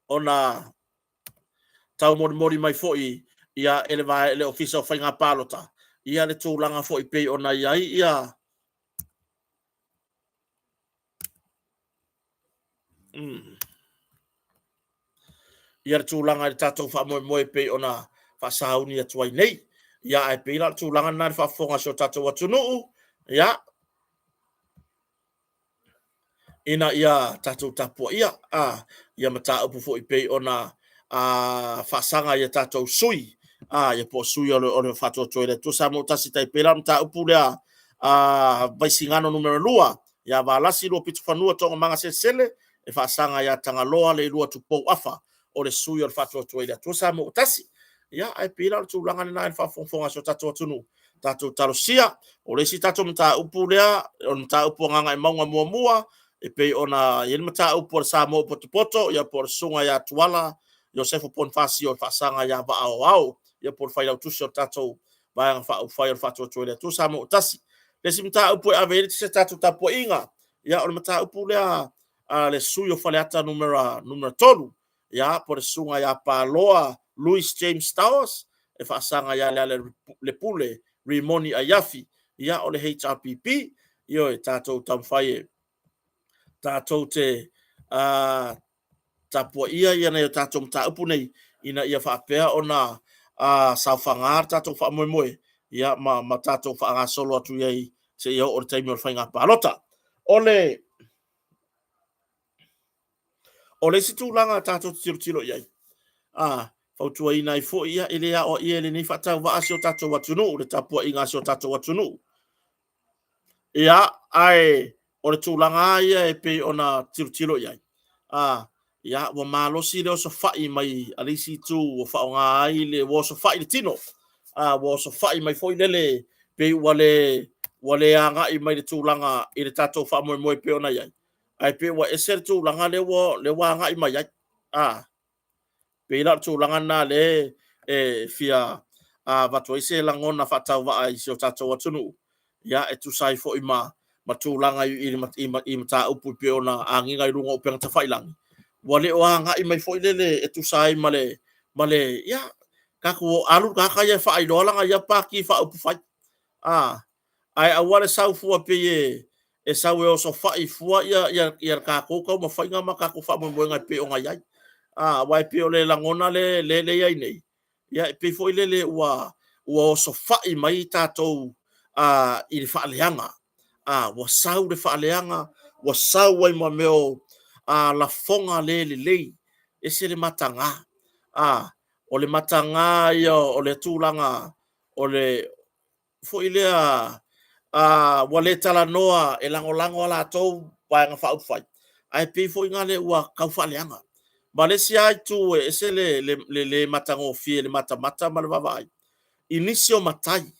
ona taumolimoli mai foi ia e le Ofisa o Faiga Palota ia le tulaga foi pei ona i ai ia ia le tulaga i le tatou faamoemoe pei ona faasauni atu ai nei. Ia, ae pei la o le tulaga lena i le faafofoga a si o tatou atunuu, ia, ina ia tatou tapuaia ia mataupu foi pei ona faasaga i a tatou sui, ia po o sui o le Faatuatua i le Atua Samoa ua Tasi, tai pei la o le mataupu lea a Vaisigano Nu.2, ia Valasi Luapitofanua Toogamaga Selesele e faasaga ia Tagaloa Leilua Tupou Afa, o le sui o le Faatuatua i le Atua Samoa ua Tasi. Ia, ae pei la o le tulaga lena i le faafogafoga a si o tatou atunuu, tatou talosia. O le isi tatou mataupu lea, o le mataupu a Gagaemauga 1, e pei ona i ai le mataupu a le Samoa ua potopoto, ia po o le susuga ia Tuala Iosefo Ponifasio e faasaga ia Vaa Aoao, ia po o le failautusi o le tatou Vaega Faaupufai o le Faatuatua i le Atua Samoa ua Tasi. Le isi mataupu e ave i ai se tatou tapuaiga, ia o le mataupu lea a le sui o Faleata Nu.3, ia po o le susuga ia Paloa Louis James Towers e faasaga ia Lealailepule Rimoni Aiafi, ia o le HRPP. Ioe, tatou taumafai e tatou te tapuaia ia nai o tatou mataupu nei ina ia faapea ona saofaga le tatou faamoemoe, ia ma tatou faagasolo atu i ai seia oo i le taimi o le faiga palota. O le isi tulaga tatou te tilotilo i ai, fautuaina ai foi, ia, e le aoaia e lenei faatauvaa si o tatou atunuu, le tapuaiga a si o tatou atunuu. Ia, ae o le tulaga lava ia e pei ona tilotilo i ai, ia, ua malosi le osofai mai a le isi itu ua faaaoga ai le, ua osofai le tino, ua osofai mai foi lele, pei ua le agai mai le tulaga i le tatou faamoemoe pei ona i ai, ae pei ua ese le tulaga lea ua agai mai ai. Pei la o le tulaga lena lea e fia avatu ai se lagona faatauvaa i si o tatou atunuu, ia, e tusa ai foi ma tulaga i mataupu e pei ona agiga i luga o upega tafailagi, ua le o agai mai foi lele e tusa ai ma le, ia, tatou alu le tagata ia e faailoa lana ia pati faaupufai. Ae aua le sau fua pei e sau e osofai fua ia tatou taumafaiga ma tatou faamoemoega e pei ona i ai. Aua e pei o le lagona lea e i ai nei, ia e pei foi lele ua osofai mai tatou i le faaleaga. Ua sau le faaleaga, ua sau ai ma mea o lafoga le lelei, ese le mataga. O le mataga ia o le tulaga o le foi lea ua le talanoa e lagolago a latou Vaega Faaupufai, ae pei foi lea ua tau faaleaga. Ma le isi lava itu e ese le le matagofie i le matamata ma le vaavaai i nisi o matai,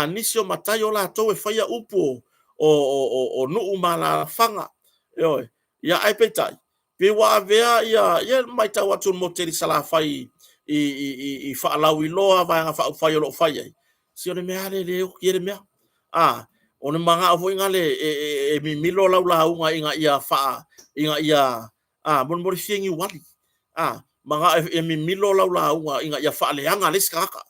nisi o matai o latou e faia upu o nuu ma alaalafaga, ioe. Ia ae peitai, pei ua avea ia matau atu i le motu tele i Salafai i faalauiloa a Vaega Faaupufai o lo o fai ai, se o le mea lava lea e le oti ai le mea. A, o le manao foi gale e, e, e mimilo lau lauga ina ia faa, ina ia, a, molemole fia niuali. A, manao e, e mimilo lau lauga ina ia faaleaga le isi tagata.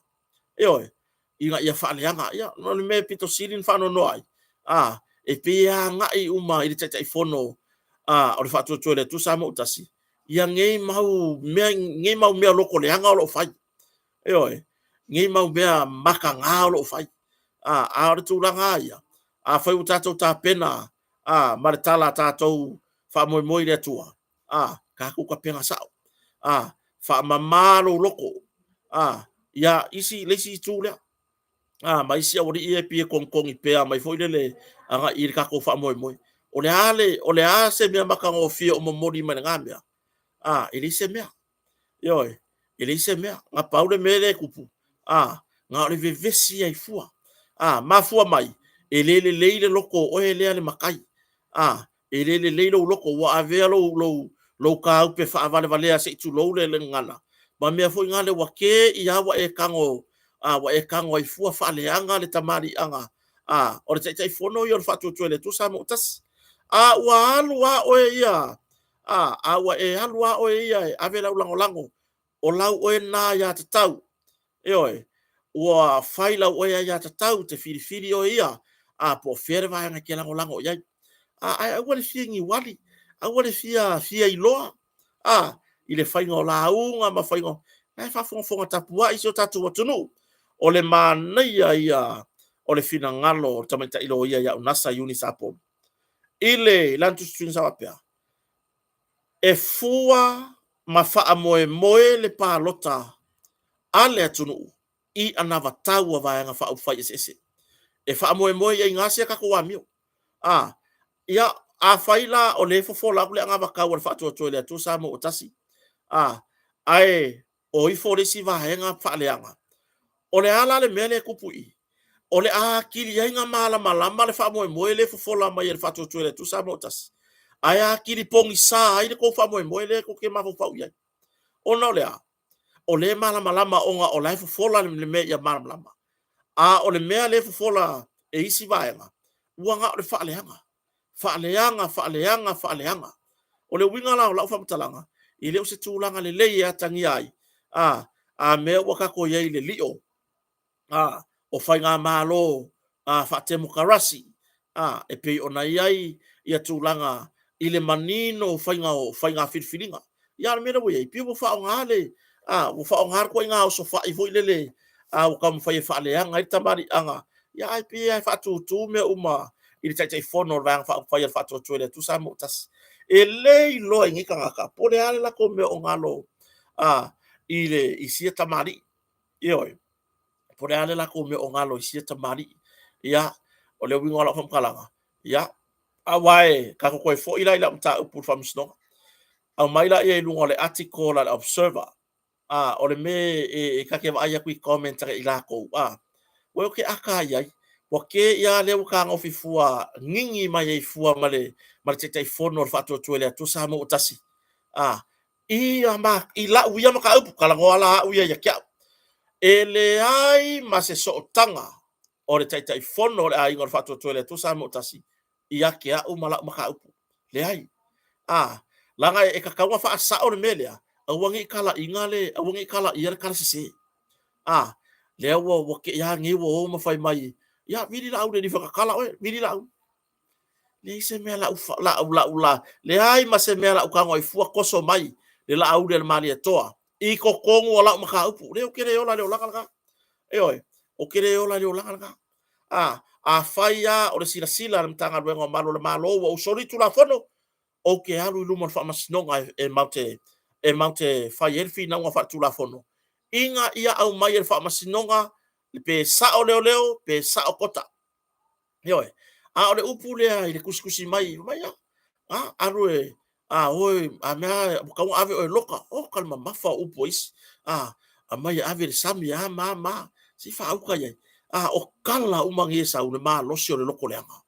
Ioe, ina ia faaleaga. Ia, o le mea pito sili ona faanoanoa ai, a, e pei e agai uma i le Taitaifono a, o le Faatuatua i le Atua Samoa ua Tasi, ia nei mau mea, nei mau mea loto leaga o lo o fai. Ioe, nei mau mea mataga o lo o fai. A, a o le tulaga lava ia, afai ua tatou tapena a, ma le tala a tatou faamoemoe i le Atua, a, tatou tapena sao. A, faamama lou loto. A, ia isi, le isi itu lea. A, ma isi aualii ia e pei e togitogi pea mai foi lele agai i le tatou faamoemoe. O le a le, o le a se mea matagofie o momoli mai lena mea? A, e leai se mea. Ioe, e leai se mea. Na pau le mea lea e tupu, a, na o le vevesi ai fua. A, mafua mai, e le lelei le loto o oe lea le matai. A, e le lelei lou loto, ua avea lou, lou, lou tāupe faavalevalea se i tulou le, le gagana, ma mea foi nale ua te i a ua e tago, a, ua e tago ai fua faaleaga le tamaliiaga, a, o le Taitaifono ia o le Faatuatua i le Atua Samoa ua Tasi. A ua alu a oe ia, a, a ua e alu a oe ia e ave lau lagolago, o lau oe lena aiatatau, ioe, ua fai lau oe aiatatau te filifili oe ia, a, po o fea le vaega e te lagolago i ai. A, ae aua le fia niuali, aua le fia, fia iloa, a, i le faiga o lauga ma faiga o... La e faafogafoga tapuai si o tatou atunuu. O le manaia ia o le finagalo o le tamaitai loia ia Unasa Iuni Sapolu. I le lana tusituina sa faapea, e fua ma faamoemoe le palota a le atunuu i anavatau a Vaega Faaupufai eseese. E faamoemoe i ai gase a tatou amio. A, ia, afai la o lea e fofola atu le anavatau a le Faatuatua i le Atua Samoa ua Tasi, a, ae o ifo le isi vaega faaleaga, o le a la le mea lea e tupu i i? O le a atili ai na malamalama le faamoemoe lea e fofola mai e le Faatuatua i le Atua Samoa ua Tasi, ae atili pogisa ai le tou faamoemoe lea tou te mafaufau i ai. Ona o le a? O lea e malamalama ona o la e fofola le mea ia malamalama. A o le mea lea e fofola e isi vaega, ua na o le faaleaga. Faaleaga, faaleaga, faaleaga. O le uiga la o lau faamatalaga, e le o se tulaga lelei e atagia ai, a, a mea ua tatou i ai i le lio, a, o faigamalo a, faatemokarasi, a, e pei ona i ai ia tulaga i le manino o faiga o faiga filifiliga. Ia a o le mea lea ua i ai, pei ua faaaoga le, a, ua faaaoga le ituaiga osofai foi lele, a, ua taumafai e faaleaga ai le tamaliiaga, ia ae pei lava e faatutu mea uma i le Taitaifono o le Vaega Faaupufai a le Faatuatua i le Atua Samoa ua Tasi. E le iloa e nei tagata po o le a le latou mea o galo, a, i le, i sia tamalii. Ioe. Po o le a le latou mea o galo i sia tamalii. Ia, o le uiga o lau faamatalaga, ia, aua e tatou toe foi la i lau mataupu i le Faamasinoga. Aumai laia i luga o le article a le Observer, a, o le mea e, e ta te vaai atu i comment a i latou, a, ua ou te aka ai ai, ua te ia lea ua tagofi fua gigi mai ai fua ma le, ma le Taitaifono o le Faatuatua i le Atua Samoa ua Tasi, a, i, a, ma, i lau ia mataupu, talanoa la au ia ia te au. E leai ma se sootaga o le Taitaifono o le Aiga o le Faatuatua i le Atua Samoa ua Tasi ia te au ma lau mataupu. Leai. A, leaga e tatau ona faasao le mea lea, aua ne i talaiga le, aua ne i talaia le tala sese. A, lea ua, ua te i lava nei ua o ma fai mai, ia, vili Laauli e le whakakala oe, vili Laauli. Leai se mea lau, lau, lau, la, leai ma se mea lau tago ai fua toso mai le Laauli a le Malietoa i totonu o lau mataupu. Leai, ou te le ola i le olaga lena. Ioe, ou te le ola i le olaga lena. A, afai lava o le silasila a le Matagaluega o Malu o le Malo ua ou soli Tulafono, ou te alu i luma o le Faamasinoga e, e matou te, e matou te fai ai le finauga faaletulafono, ina ia aumai e le Faamasinoga pe sao leoleo pe sao kota. Ioe. A o le upu lea i le tusitusi mai, mai a, a alu e, a oe, a mea ua tatau ona ave oe e loka. Oka le mamafa o upu a isi. A, aumai e ave i le sami, a ma ma, se i faauta i ai. A, o tala uma nei e sau, le malosi o le loto leaga.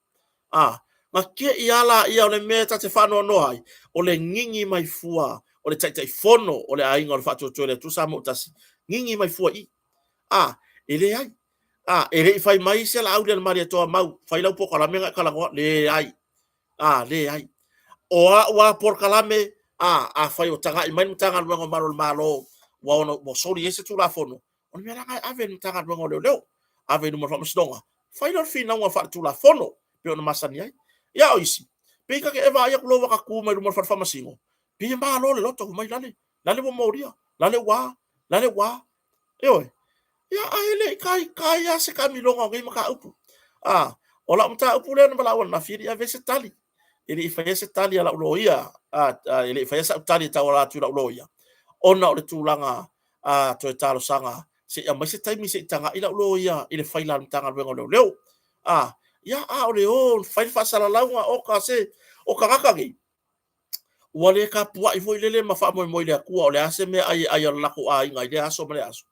A, na te i a laia o le mea ta te faanoanoa ai, o le gigi mai fua o le Taitaifono o le Aiga o le Faatuatua i le Atua Samoa ua Tasi, gigi mai fua i i. A, e leai. A, e le i fai mai se Laauli a le Malietoa Mau, fai lau polokalame ona e talanoa. Leai. A, leai. O a'u lava polokalame, a, afai o tagai mai le Matagaluega o Malu o le Malo ua ono ua soli ai se Tulafono, o le mea la lena e ave i le Matagaluega o Leoleo, ave i luma o le Faamasinoga, fai lea o le finauga faaletulafono e pei ona masani ai. Ia a o isi, pei ta te e vaai atu loa ua ta tu mai luma o le fale faamasino, pei e malo le loto, fai mai lale, lale ua molia, lale ua a, lale ua a. Ioe. Ia, ae le i taitai lava se taamiloga o nei mataupu. A, o lau mataupu lea na valaau ananafi, e le i avea se tali. E le i faia se tali a lau loia, e le i faia sau tali e tauala atu i lau loia, ona o le tulaga a toe talosaga se i aumai se taimi se i tagai lau loia i le faila a le Matagaluega o Leoleo. A, ia, a o le o fai le faasalalauga, oka se, o tagata nei, ua le tapuai foi lele ma faamoemoe i le Atua o le a se meaai e ai a lo latou aiga i lea aso ma lea aso,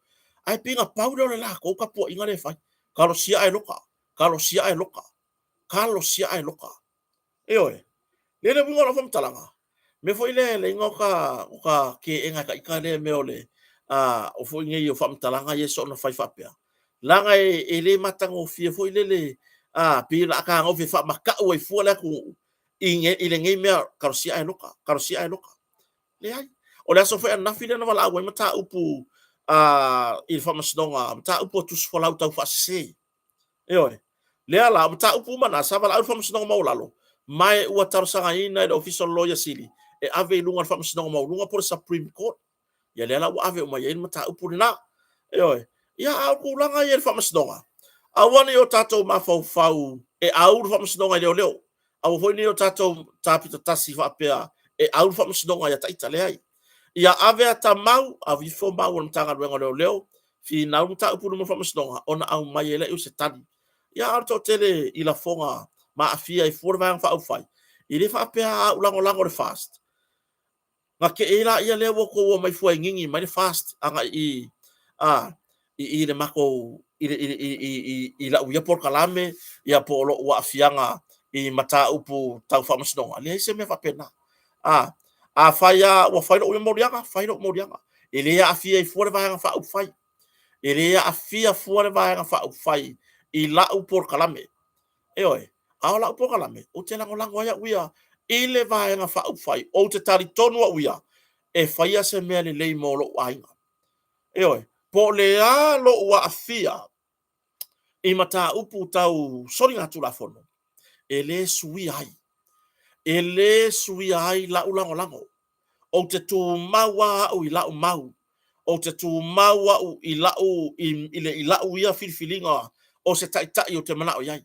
ae pei na pau lea o le latou tapuaiga lea e fai, talosia ae loka, talosia ae loka, talosia ae loka. Ioe. Le le uiga o lau faamatalaga, mea foi lea e ala ai ona ota teena e ta ita lea mea o le o foi nei o faamatalaga ia soona fai faapea, leaga e le matagofie foi lele, pei o le a tagofi e faamata'u ai fua le atunuu i lenei mea, talosia ae loka, talosia ae loka. Leai. O le aso foi ananafi lea na valaau ai mataupu i le faamasinoga, mataupu a tusifolau taufaasese. Ioe. Lea la, o mataupu uma na, sa valaau le Faamasinoga Maualalo, ma e ua talosagaina e le Ofisa o le Loia Sili e ave i luga o le Faamasinoga Maualuga po o le Supreme Court. Ia lea la ua ave uma i ai le mataupu lena. Ioe. Ia, a o tulaga ia i le Faamasinoga, aua ne i o tatou mafaufau e au le Faamasinoga i leoleo. Aua foi ne i o tatou tapito tasi faapea e au le Faamasinoga ia ita. Leai. Ia ave ata mau, ave ifo mau a le Matagaluega o Leoleo, finau le mataupu i luma o le Faamasinoga, ona aumai ai lea o se tali. Ia, a o le toatele i lafoga ma aafia ai fua le Vaega Faaupufai, e le faapea a ou lagolago i le FAST, na te i ai lea ua outou omai fua e gigi mai le FAST agai i a i i le matou i le i i i lau ia polokalame ia po o lou aafiaga i mataupu tau faamasinoga. Leai se mea faapena. A afai lava ua fai lou ia moliaga, fai lou moliaga. E le aafia ai fua le Vaega Faaupufai. E le aafia fua le Vaega Faaupufai i lau polokalame. Ioe, a o lau polokalame, ou te lagolago ai au ia i le Vaega Faaupufai, ou te talitonu au ia e faia se mea lelei mo lou aiga. Ioe, po o le a lou aafia i mataupu tau soligatulafono, e le suia ai. E le suia ai lau lagolago. Ou te tumau lava au i lau mau. Ou te tumau au i lau, i, i, le, i lau ia filifiliga o se taitai ou te manao i ai,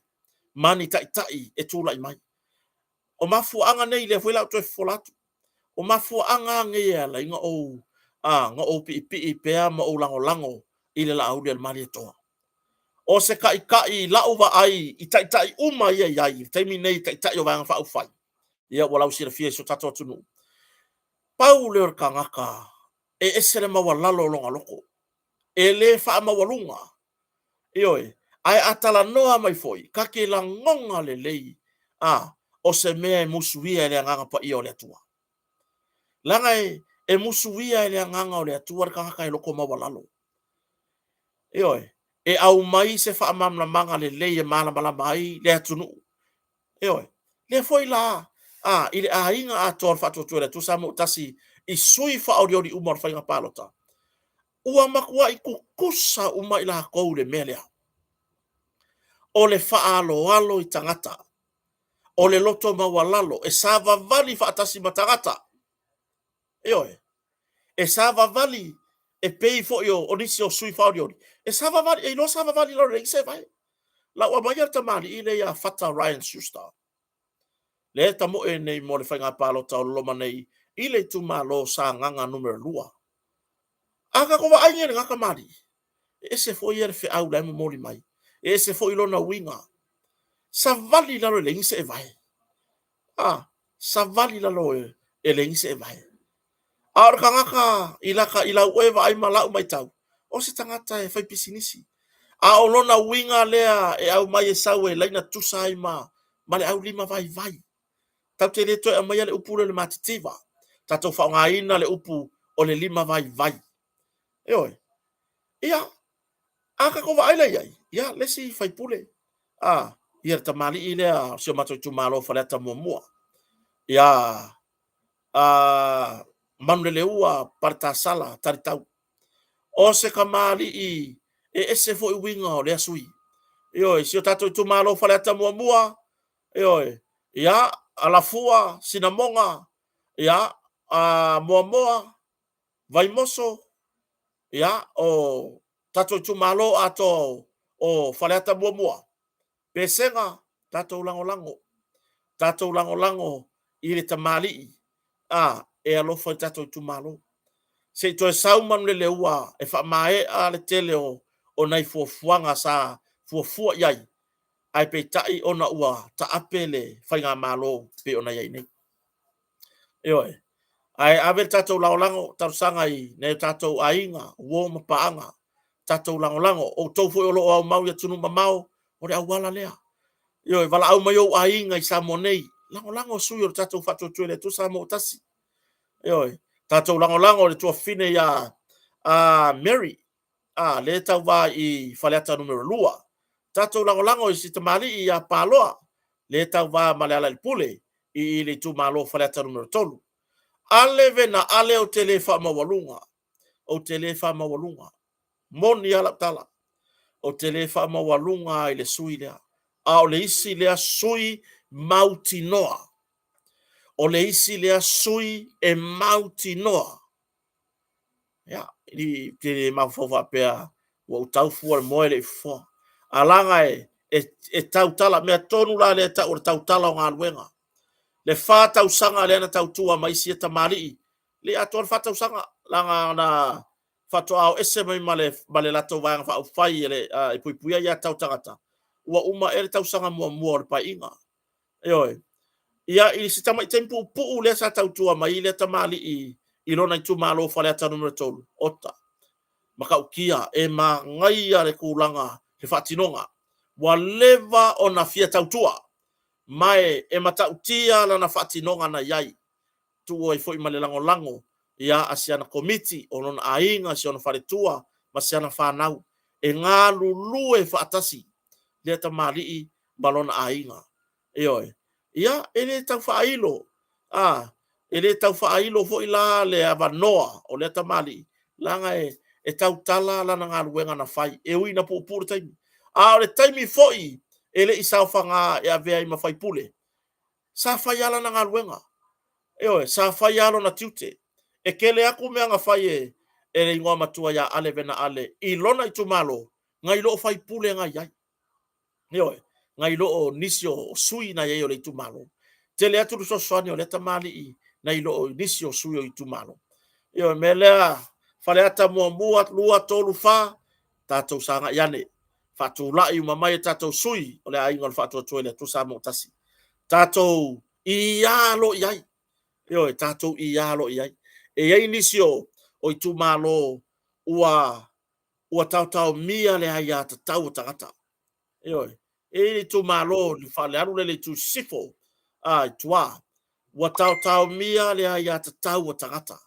ma ni taitai e tulai mai. O mafuaaga nei, lea foi la ou toe fofola atu, o mafuaaga nei e ala ai ona ou, na ou piipii pea ma ou lagolago i le Laauli a le Malietoa. O se taitai i lau vaai i taitai uma ia i ai i le taimi nei, taitai o Vaega Faaupufai, ia ua lausilafia i si o tatou atunuu. Pau lea o le tagata e ese le maualalo o lona loto, e le faamaualuga, ioe, ae a talanoa mai foi, ta te lagona lelei, a, o se mea e musuia e le Agaga Paia o le Atua. Leaga e musuia e le Agaga o le Atua le tagata e loto maualalo. Ioe, e aumai se faamalamalamaga lelei e malamalama ai le atunuu. Ioe, lea foi la, a, i le aiga atoa o le Faatuatua i le Atua Samoa ua tasi i sui faaolioli uma o le faiga palota, ua matuai tutusa uma i latou i le mea lea. O le faaaloalo i tagata, o le loto maualalo, e savavali faatasi ma tagata. Ioe, e savavali e pei foi o nisi o sui faaolioli, e savavali, e iloa savavali i lalo e leai se vae. La ua aumaia le tamalii lea ia Fata Ryan Schuster, lea e tamoe nei mo le faiga palota o loma nei i le itumalo Sagaga numera 2. A tatou vaai nei i lena tamalii, e ese foi ia le feau la e momoli mai, e ese foi lona uiga. Savali i lalo e leai ni seevae. A, savali i lalo e leai ni seevae. A o le tagata i laka, i lau oe vaai ma lau matau, o se tagata e fai pisinisi. A o lona uiga lea e aumai e sau e laina tutusa ai ma, ma le aulima vaivai. Tatou te le toe aumaia le upu lea o le matitiva. Tatou faaaogaina le upu o le lima vaivai. Ioe. Ia, A tatou vaai la i ai, ia, le isi faipule, a, ia le tamalii lea o si o matou itumalo Faleata 1, ia, a, Manuleleua Paletasala Talitau. O se tamalii e ese foi uiga o lea sui. Ioe, si o tatou itumalo Faleata 1, ioe, ia, Alafua, Sinamoga, ia, a, Moamoa, Vaimoso, ia, o tatou itumalo atoa o Faleata 1, Pesega, tatou lagolago, tatou lagolago i le tamalii, a, e alofa i tatou itumalo. Se i toe sau Manuleleua e faamaea le tele o nai fuafuaga sa fuafua i ai, ae peitai ona ua taape le faigamalo pei ona i ai nei. Ioe. Ae ave le tatou lagolago talosaga i nai o tatou aiga, uo ma paaga, tatou lagolago. O outou foi o lo o aumau i atunuu mamao, o le auala lea. Ioe, valaau mai ou aiga i Samoa nei, lagolago sui o le tatou Faatuatua i le Atua Samoa ua Tasi. Ioe, tatou lagolago i le tuafafine ia Mary, lea e tauva i Faleata Nu.2. Tatou lagolago i si tamalii ia Paloa, lea e tauva ma Lealailepule i le itumalo Faleata Nu.3. Ale vena ale, ou te le faamaualuga, ou te le faamaualuga. Moni lava lau tala, ou te le faamaualuga i le sui lea. A o le isi lea sui mautinoa. O le isi lea sui e mautinoa. Ia, i te le mafaufau faapea ua ou tau fua i le moa e le i fofoa. A laga e tautala, mea tonu la lea e tau o le tautala o galuega. Le 4 tausaga lea na tautua ma isi tamalii, le i atoa le 4 tausaga, leaga na faatoa o ese mai ma le latou Vaega Faaupufai e Puipuia Aia Tatau a Tagata, ua uma ea le tausaga muamua o le Paeaiga. Ioe. Ia, i si tamai taimi puupuu lea sa tautua mai ai lea tamalii i lona itumalo Faleata Nu.3, ota, matautia, e manaia le tulaga le faatinoga. Ua leva ona fia tautua, ma e matautia lana faatinoga na i ai. Tuu ai foi ma le lagolago ia a si ana komiti, o lona aiga, si ona faletua ma si ana fanau e galulue faatasi lea tamalii ma lona aiga. Ioe. Ia, e le tau faailo, a, e le tau faailo foi la le avanoa o lea tamalii, leaga e tautala lana galuega na fai, e ui ina puupuu le taimi. A o le taimi foi e le i saofaga e avea ai ma faipule, sa fai lava lana galuega. Ioe, sa fai lava lona tiute. E tele atu mea na fai e le igoa matua ia Ale Vena Ale i lona itumalo, nai lo faipule na i ai. Ioe, nai lo o nisi o sui na i ai o le itumalo. Tele atu le fesoasoani o lea tamalii nai lo o nisi o sui o itumalo. Ioe, mea lea, Faleata 1, 2, 3, 4, tatou sagai ane, faatulai uma mai e tatou sui o le aiga o le Faatuatua i le Atua Samoa Tasi. Tatou ia lo i ai. Ioe, tatou ia lo i ai. E i ai nisi o itumalo ua taotaomia le aiatatau o tagata. Ioe, e i ai itumalo i le alu lea i le itu sisifo, i tua, ua taotaomia le aiatatau a tagata.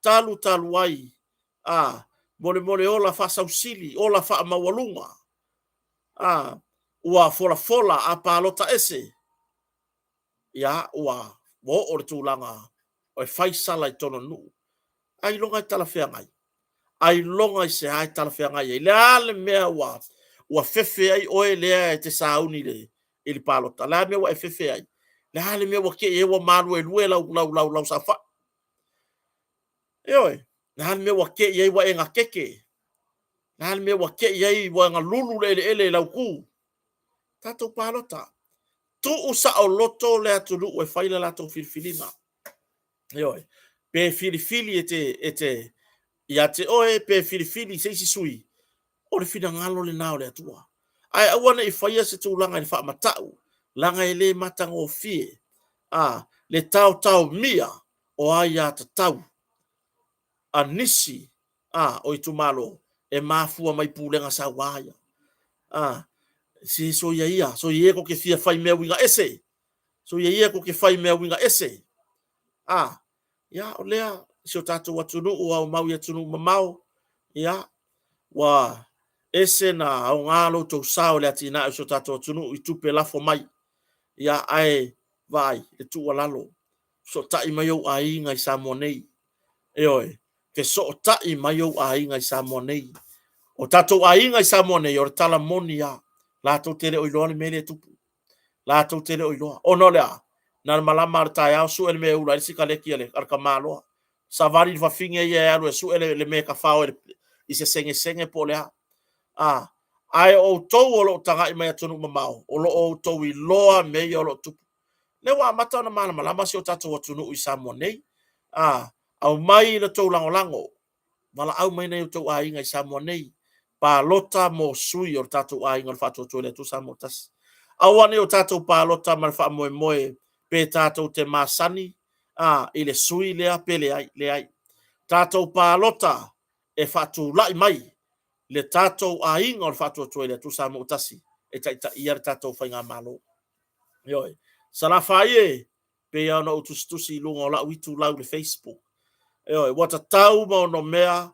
Talu talu ai, a, molemole ola faasausili, ola faamaualuga, a, ua folafola a palota ese, ia, ua oo le tulaga e fai sala i totonu o le nuu. Ailoga e talafeagai, ailoga i se a e talafeagai ai. Le a le mea ua fefe ai oe lea e te sauni i le palota? Le a le mea ua e fefe ai? Le a le mea ua te i ai ua maluelue lau saofai? Ioe, le a le mea ua te i ai ua e gatete? Le a le mea ua te i ai ua galulu le eleele i lau tu? Tatou palota. Tuu saoloto le atunuu e fai le latou filifiliga. Ioe. Pe filifili e te ia te oe, pe filifili i se isi sui, o le finagalo lena o le Atua. Ae aua ne i faia se tulaga i le faamatau, leaga e le matagofie a le taotaomia o aiatatau a nisi a o itumalo e mafua mai pulega saua ia. A, se soia ia, soia ia tou te fia fai mea uiga ese, soia ia tou te fai mea uiga ese. A, ia, o lea, si o tatou atunuu o aumau i atunuu mamao, ia, ua Ese na aoga lo outou sao i le atinae o si o tatou atunuu i tupe lafo mai. Ia, ae vaai le tuualalo, fesootai mai ou aiga i Samoa nei. Ioe, fesootai mai ou aiga i Samoa nei. O tatou aiga i Samoa nei, o le tala moni lava, latou te le o iloa le mea lea e tupu. Latou te le o iloa. Ona o le a? Na o le malama lava o le taeao sue le mea e ula ai le sikaleki a le tamaloa. Savali le fafine ia e alu e sue le mea e tafao i se segesege po o le a. A, ae o outou o lo o tagai mai atunuu mamao, o lo o outou iloa mea ia o lo o tupu. Lea ua amata ona malamalama si o tatou atunuu i Samoa nei. A, aumai le tou lagolago, valaau mai nai o outou aiga i Samoa nei, palota mo sui o le tatou aiga o le Faatuatua i le Atua Samoa Tasi. Aua ne i o tatou palota ma le faamoemoe pe tatou te masani a, i le sui lea pe leai, leai. Tatou palota e faatulai mai le tatou aiga o le Faatuatua i le Atua Samoa Tasi e taitaia le tatou faigamalo. Ioe. Salafai e, pei lava ona ou tusitusi i luga o lau itulau i le Facebook. Ioe, ua tatau ma onomea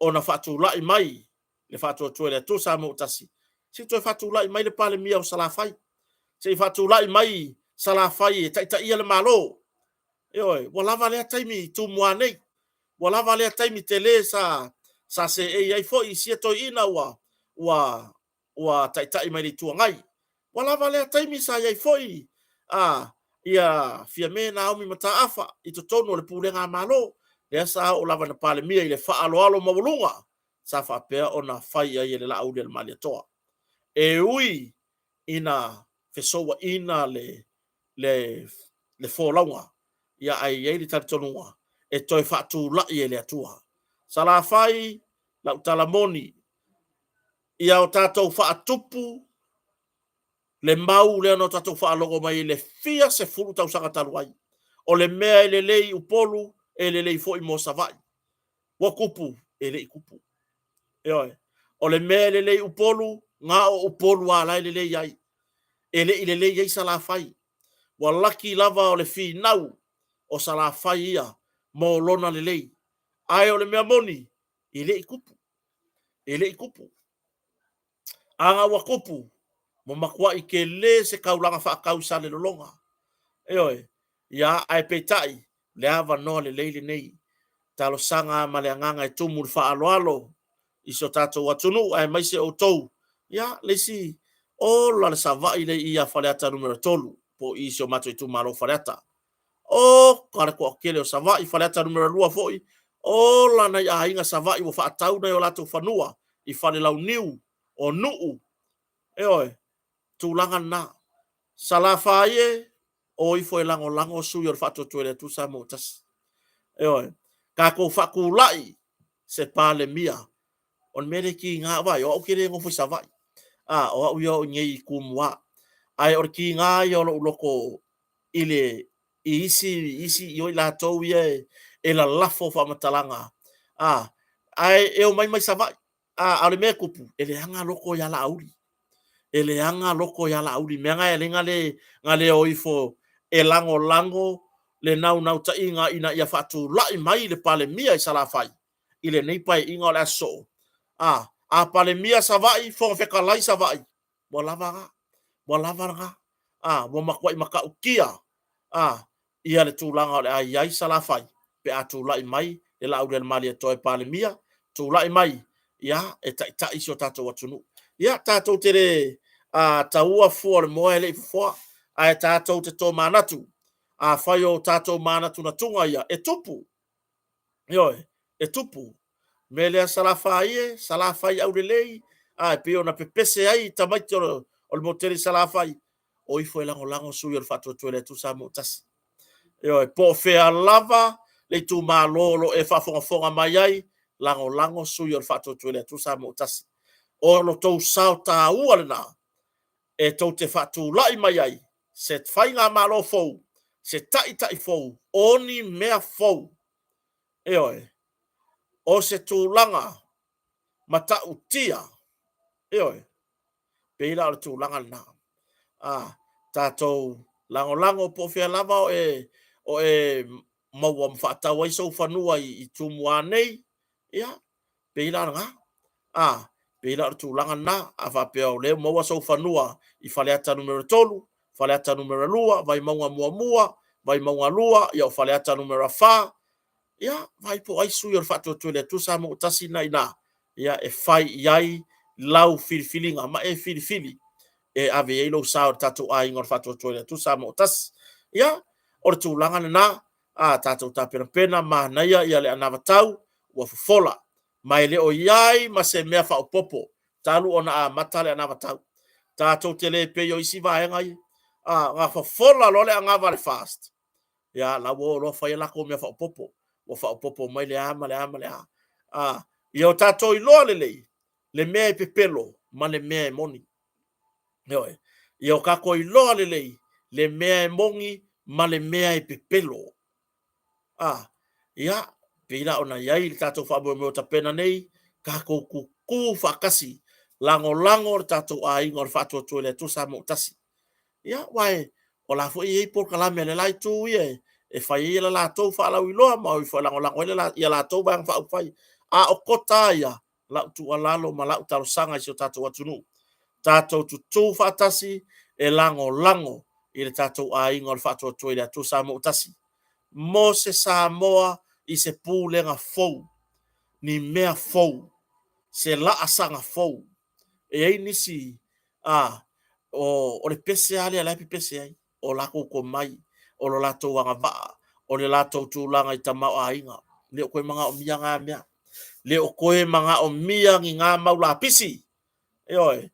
ona faatulai mai le Faatuatua i le Atua Samoa Tasi, se i toe faatulai mai le Palemia o Salafai, se i faatulai mai Salafai e taitaia le Malo. Ioe, ua lava lea taimi i Tumua nei, ua lava lea taimi tele sa sa seei ai foi sia toeaina ua ua ua taitai mai le Itu Agai. Ua lava lea taimi sa i ai foi a ia Fiame Naomi Mataafa i totonu o le pulega a Malo, lea sa oo lava ina Palemia i le faaaloalo maualuga sa faapea ona fai ai e le Laauli a le Malietoa. E ui ina fesouaina le, le, le folauga, ia ae i ai le talitonuga e toe faatulai e le Atua. Salafai, lau tala moni, ia o tatou faatupu le mau lea na o tatou faalogo mai i le fia sefulu tausaga talu ai. O le mea e lelei i Upolu, e lelei foi mo Savaii. Ua tupu? E le i tupu. Ioe. O le mea e lelei i Upolu, na o Upolu lava la e lelei ai. E le i lelei ai Salafai. Ua laki lava o le finau o Salafai ia mo lona lelei. Ae o le mea moni, e le i tupu. E le i tupu. Ana ua tupu, ua matuai tele se taulaga faatau i Salelologa. Ioe. Ia, ae peitai, le avanoa lelei lenei. Talosaga ma le agaga e tumu le faaaloalo i si o tatou atunuu aemaise outou. Ia, le isi, ola le Savaii lea i i a Faleata Nu.3, po o i i si o matou itumalo o Faleata. Oka le toatele o Savaii, Faleata Nu.2 foi, ola nai aiga Savaii ua faatau nai o latou fanua i Falelauniu, o Nuu, ioe, tulaga lena. Salafai e, o ifo e lagolago sui o le Faatuatua i le Atua Samoa ua Tasi. Ioe, tatou faatulai se Palemia. O le mea lea e tiga, vaai, o au ou te le nofo i Savaii. A, o au ia o i inei i Tumua. Ae o le tiga ia o lou loto i le i isi isi i o i latou ia e, e lalafo faamatalaga. A, ae e omai mai Savaii. A, a o le mea e tupu, e leaga loko ia Laauli. E leaga loko ia Laauli. Mea na e ala ai na le o ifo e lagolago le naunautaiga ina ia faatulai mai le Palemia i Salafai i lenei Paeaiga o le a sosoo. A, a Palemia Savaii, Fofoga Fetalai Savaii, ua lava na. Ua lava lena. A, ua matuai matautia a, ia le tulaga o le a i ai Salafai pe a tulai mai le Laaulialemalietoa e Palemia, tulai mai ia e taitai si o tatou atunuu. Ia tatou te le a, taua fua o le moa e le i fofoa, ae tatou te tomanatu. Afai o tatou manatunatuga ia e tupu, ioe, e tupu. Mea lea Salafai e, Salafai aulelei, a e pei ona pepese ai tamaiti o le motu tele i Salafai, o ifo e lagolago sui o le Faatuatua i le Atua Samoa Tasi. Ioe, po o fea lava le itumalo o lo o e faafogafoga mai ai, lagolago sui o le Faatuatua i le Atua Samoa Tasi. O lo tou sao taua lena e tou te faatulai mai ai se faigamalo fou, se taitai fou, o ni mea fou. Ioe, o se tulaga matautia. Ioe, pei la o le tulaga lena. A, tatou lagolago po o fea lava o e, o e maua ma faatau ai sou fanua i, i Tumua nei, ia, pei la o lena. A, Pei la o le tulaga lena, a faapea o lea ua maua sou fanua i Faleata numera 3, Faleata numera 2, Vaimauga muamua, Vaimauga 2, ia o Faleata numera 4, ia, vaai po o ai sui o le Faatuatua i le Atua Samoa ua Tasi lena i ina, ia, e fai i ai lau filifiliga ma e filifili e ave i ai lou sao i le tatou aiga o le Faatuatua i le Atua Samoa ua Tasi. Ia, o le tulaga lena, a tatou tapenapena, manaia ia le anavatau ua fofola, ma e le o i ai ma se mea faaopoopo talu ona amata le anavatau. Tatou te le pei o isi vaega ia, a, na fofola loa le anava a le FAST, ia, la ua o loa fai a latou mea faaopoopo, ua faaopoopo mai le a ma le a ma le a. A, ia o tatou iloa lelei le mea e pepelo ma le mea e moni. Ioe. Ia o tatou iloa lelei le mea e moni ma le mea e pepelo. A, ia, pei la ona i ai le tatou faamoemoe o tapena nei, tatou tutu faatasi, lagolago le tatou aiga o le Faatuatua i le Atua Samoa ua Tasi. Ia, aua o la foi e i ai polokalame a le la itu ia e fai ai le latou faalauiloa ma o ifo e lagolago ai ia latou Vaega Faaupufai. A o kota lava ia, lau tuualalo ma lau talosaga i si o tatou atunuu, tatou tutu faatasi e lagolago i le tatou aiga o le Faatuatua i le Atua Samoa ua Tasi, mo se Samoa i se pulega fou, ni mea fou, se laasaga fou. E i ai nisi, a, o, o le pese lava lea la e pepese ai, o latou tomai, o lo latou agavaa, o le latou tulaga i tamaoaiga. Le o toe manaomia na mea. Le o toe manaomia ni na mau lapisi. Ioe.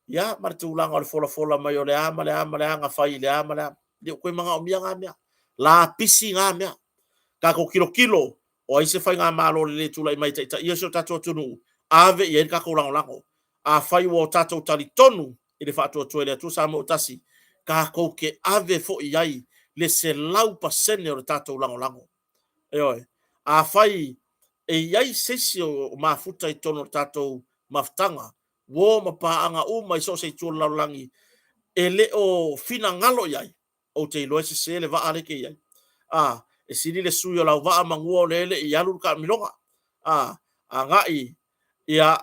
Ia, ma le tulaga o le folafola mai o le a ma le a ma le a na fai i le a ma le a. Le o toe manaomia na mea. Lapisi na mea. Tatou tilotilo, o ai se faigamalo lelei e tulai mai e taitaia si o tatou atunuu, ave i ai le tatou lagolago. Afai ua o tatou talitonu i le Faatuatua i le Atua Samoa ua Tasi, tatou te ave foi i ai le 100% o le tatou lagolago. Ioe. Afai e i ai se isi o mafuta i totonu o le tatou mafutaga, uo ma paaga uma i so o se itu o le lalolagi, e le o finagalo i ai, ou te iloa e sese le vaa lea e te i ai. A, e sili le sui o lau vaa manua o lea e le i alu le taamiloga. A, agai, ia,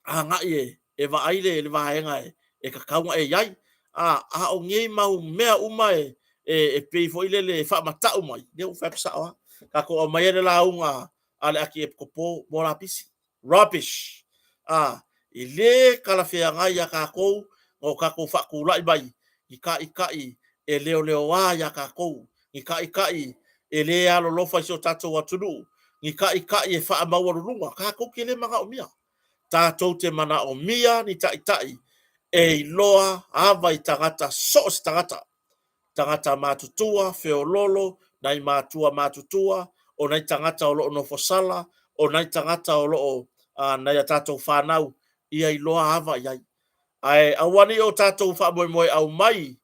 agai e vaai le vaega e tatau ona e i ai. A o nei mau mea uma e pei foi lele e faamatau mai, lea ua ou fai atu sao lava. Tatou aumaia le lauga a le Akiepikopo mo lapisi. Rubbish! A, e le talafeagai ia tatou ona o tatou faatulai mai i taitai e leoleoa ia tatou, ni taitai e le alolofa i si o tatou atunuu, ni taitai e faamaualuluga, tatou te le manaomia. Tatou te manaomia ni taitai e iloa ava i tagata, so o se tagata, tagata matutua, feoloolo, nai matua matutua, o nai tagata o lo o nofosala, o nai tagata o lo o, nai a tatou fanau, ia iloa ava i ai. Ae aua ne i o tatou faamoemoe e aumai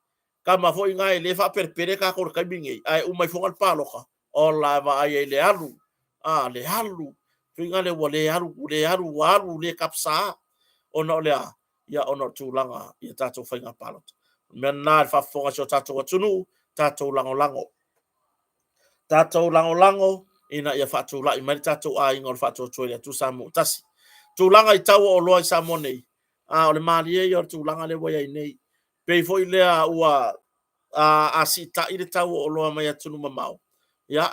tama foi na e le faapelepele tatou i le taimi lenei, ae uma ifoga le palota, ola e vaai ai i le alu, a, le alu, foi lea ua le alu, ua le alu, ua alu le tapisa, ona o le a? Ia, ona o le tulaga i a tatou faiga palota. O le mea lena i le faafofoga a si o tatou atunuu, tatou lagolago. Tatou lagolago ina ia faatulai mai le tatou aiga o le Faatuatua i le Atua Samoa ua Tasi. Tulaga i tau o oloa i Samoa nei, a o le malie ia o le tulaga lea ua i ai nei. Pei foi lea ua a siitai le tau o oloa mai atunuu mamao, ia,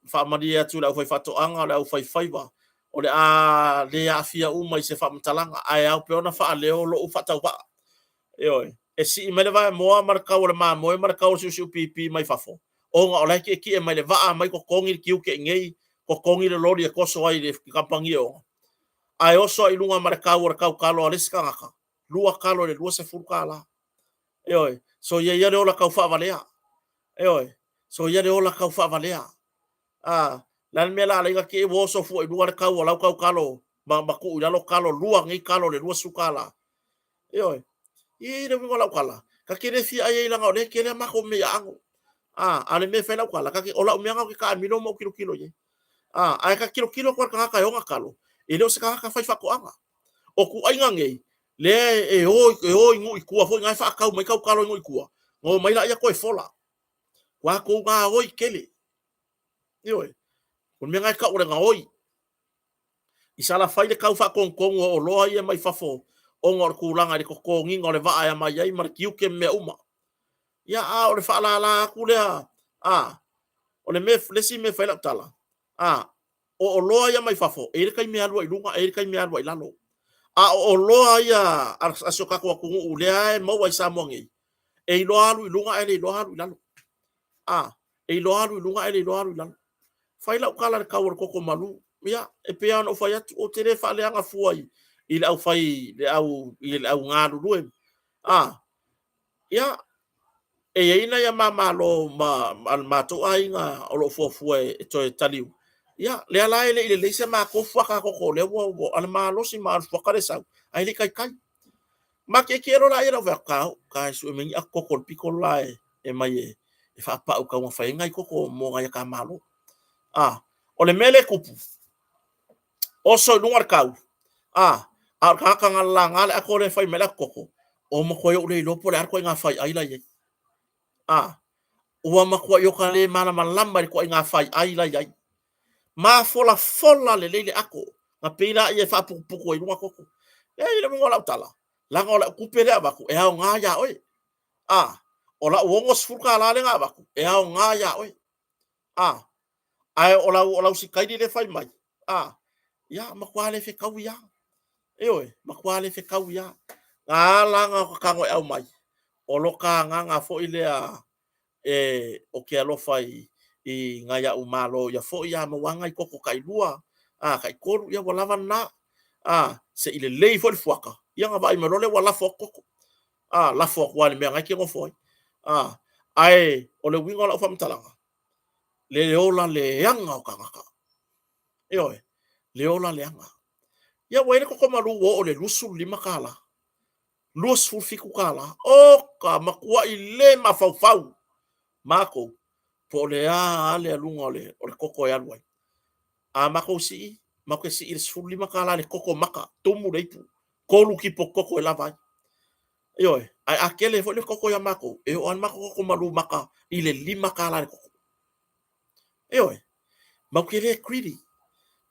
faamalie atu i le aufaifaatoaga, o le aufaifaiva, o le a le aafia uma i se faamatalaga, ae ao pea ona faaleo lou faatauvaa. Ioe, e sii mai le vaemoa ma le tau o le mamoe ma le tau o le siusiupipi mai fafo, ona o la e tietie mai le vaa mai totogi le tiute i inei, totogi le loli e toso ai i le kamupani e ona, ae oso ai i luga ma le tau o le tautalo a le isi tagata, 2 talo i le $20. Ioe, soia ia le ola taufaavalea. Ioe, soia le ola taufaavalea. A, le a le mea o le a ala ai ona te i ua oso fua i luga le tau o lau tautalo ma tuu i lalo talo, 2 nei talo i le $20. Ioe. I le uiga o lau tala, ta te le fia ai ai leaga o lea e tele a matou mea i aano. A, a o le mea e fai lau tala, o lau mea lena ou te taamilo ma ou tilotilo i ai. A, ae ta te tilotilo atu lava i le tagata e ona talo, e le o se tagata faifaatoaga. O ituaiga nei, lea e o, e o i nuu i tua foi na e faatau mai tautalo i nuu i tua, ona omai laia toe fola. Ua tou gaoi tele. Ioe. O le mea lena e tau o le gaoi. I Salafai le kau faatogitogi o oloa ia mai fafo ona o le tulaga i le totogiina o le vaa e aumai ai ma le tiute ma mea uma. Ia, a o le faalala atu lea, a, o le mea, le isi mea e fai ai lau tala, a, o oloa ia mai fafo, e i ai le taimi e alu ai i luga, e i ai le taimi e alu ai i lalo. A o oloa ia a si o tatou atunuu lea e maua i Samoa nei, e iloa alu i luga ae le iloa alu i lalo. A, e iloa alu i luga ae le iloa alu i lalo. Fai lau tala i le tau o le koko malu. Ia, e pei lava ona ou fai atu, ou te le faaleaga fua i le aufai, i le au galulue. A, ia, e i ai nai ama malo ma le matou aiga o lo o fuafua e toe taliu. Ia, lea la e le i lelei se matou fuaka koko, lea ua, a o le malosi ma le fuaka lea e sau, ae le i taitai. Matietie loa lea, ou fai atu, ta o, ta e sue mai ni ato koko i le pito le la e mai e faapau tau ina fai ai nai koko mo nai ata malo. A, o le mea lea e tupu, oso i luga le tau, a, a o le tagata na lalaga le ato lea e fai mai le ato koko, ua matuai ou le iloa po o le a le ituaiga faiai la e i ai. A, ua matuai ota le malamalama i le ituaiga faiai la e i ai. Mafolafola lelei le ato, na pei lea e faaputuputu ai i luga koko. E i le uiga o lau tala, leaga o lau tupe lea e avatu, e aoga ia oe. A, o lau $60 lea na avatu, e aoga ia oe. A, ae o lau, o lau sikaili lea e fai mai, a, ia, matua le fetaui lava. Ioe, matua le fetaui lava. Na ala ona ou tago e aumai, o lo ta agaga foi lea e, ou te alofa i nai a'u malo ia foi a maua lava nai koko tailua, a, taitolu, ia ua lava lena. A, se i lelei foi le fuata, ia ona vaai mai loa lea ua lafo atu koko. A, lafo atu lava i le mea na e te nofo ai. A, ae o le uiga o lau faamatalaga, le ola leaga o tagata. Ioe, le ola leaga. Ia ua i ai le koko malu ua oo i le $25, $27. Oka, matuai le mafaufau matou po o le a le aluga o le koko e alu ai. A matou sii, matou te sii i le $15 i le koko maka, tumu le ipu, 3 kipo koko e lava ai. Ioe, ae a tele foi le koko ia matou, e oo lava le matou koko malu maka i le $5 le koko. Ioe, matou te le greedy,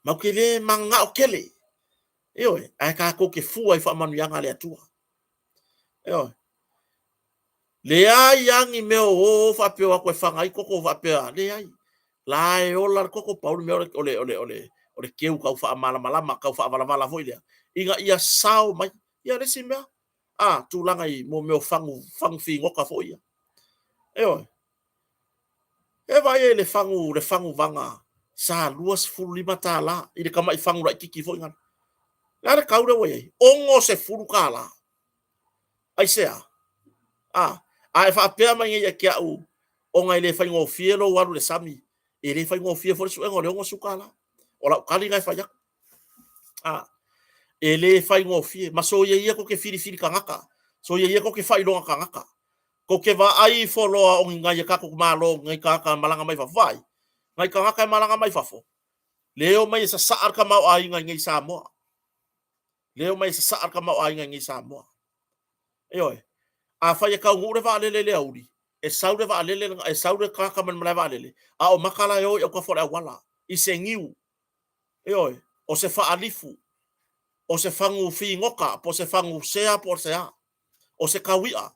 matou te le mananao tele. Ioe, ae tatou te fua i faamanuiaga a le Atua. Ioe. Leai lava ni mea o o faapea o atu e faga ai koko faapea, leai. La e ola le koko, pau le mea o le keu tau faamalamalama, tau faavalavala foi lea, ina ia sao mai. Ia le isi mea, a, tulaga i mea o fagu, fagu figota foi ia. Ioe. E vaai ai le fagu, le fagu vaga sa $25 i le tamai fagu laitiiti foi lea. Le a le tau lea ua i ai? $60. Aisea? A, a e faapea mai nei ia te au, ona e le faigofie lou alu i le sami, e le faigofie foi le suega o le $60. O lau tali lena e fai atu. A, e le faigofie. Ma soia ia tou te filifili tagata, soia ia tou te faailoga tagata. Tou te vaai ifo loa o ni nai a tatou malo, nai tagata e malaga mai fafo, vaai, nai tagata e malaga mai fafo, le omai e sasaa le tamaoaiga i nei i Samoa. Le omai e sasaa le tamaoaiga i nei i Samoa. Ioe. Afai e taunuu le vaalele i le aoauli, e sau le vaalele, e sau le tagata mai le malae vaalele, a o maka la e o i autafa o le auala, i se niu, ioe, o se faalifu, o se fagu figota, po o se fagu sea po o se a, o se taui'a.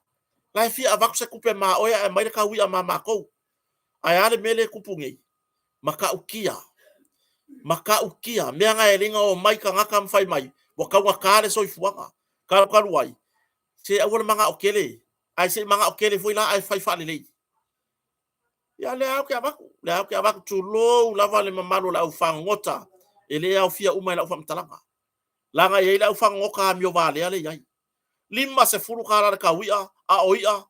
La e fia avatu se tupe ma oe ae aumai le taui'a ma matou. Ae a le mea lea e tupu nei? Matautia, matautia, mea na e le na omai tagata ma fai mai, ua taugata le soifuaga. Talu talu ai, se aua le manao tele, ae se i manao tele foi la ae fai faalelei. Ia lea ou te avatu, lea ou te avatu, tulou lava le mamalu o le aufagogota, e le aofia uma i lau faamatalaga. Leaga e i ai le aufagogota amio valea lea e i ai. $50 le taui'a, a o i'a,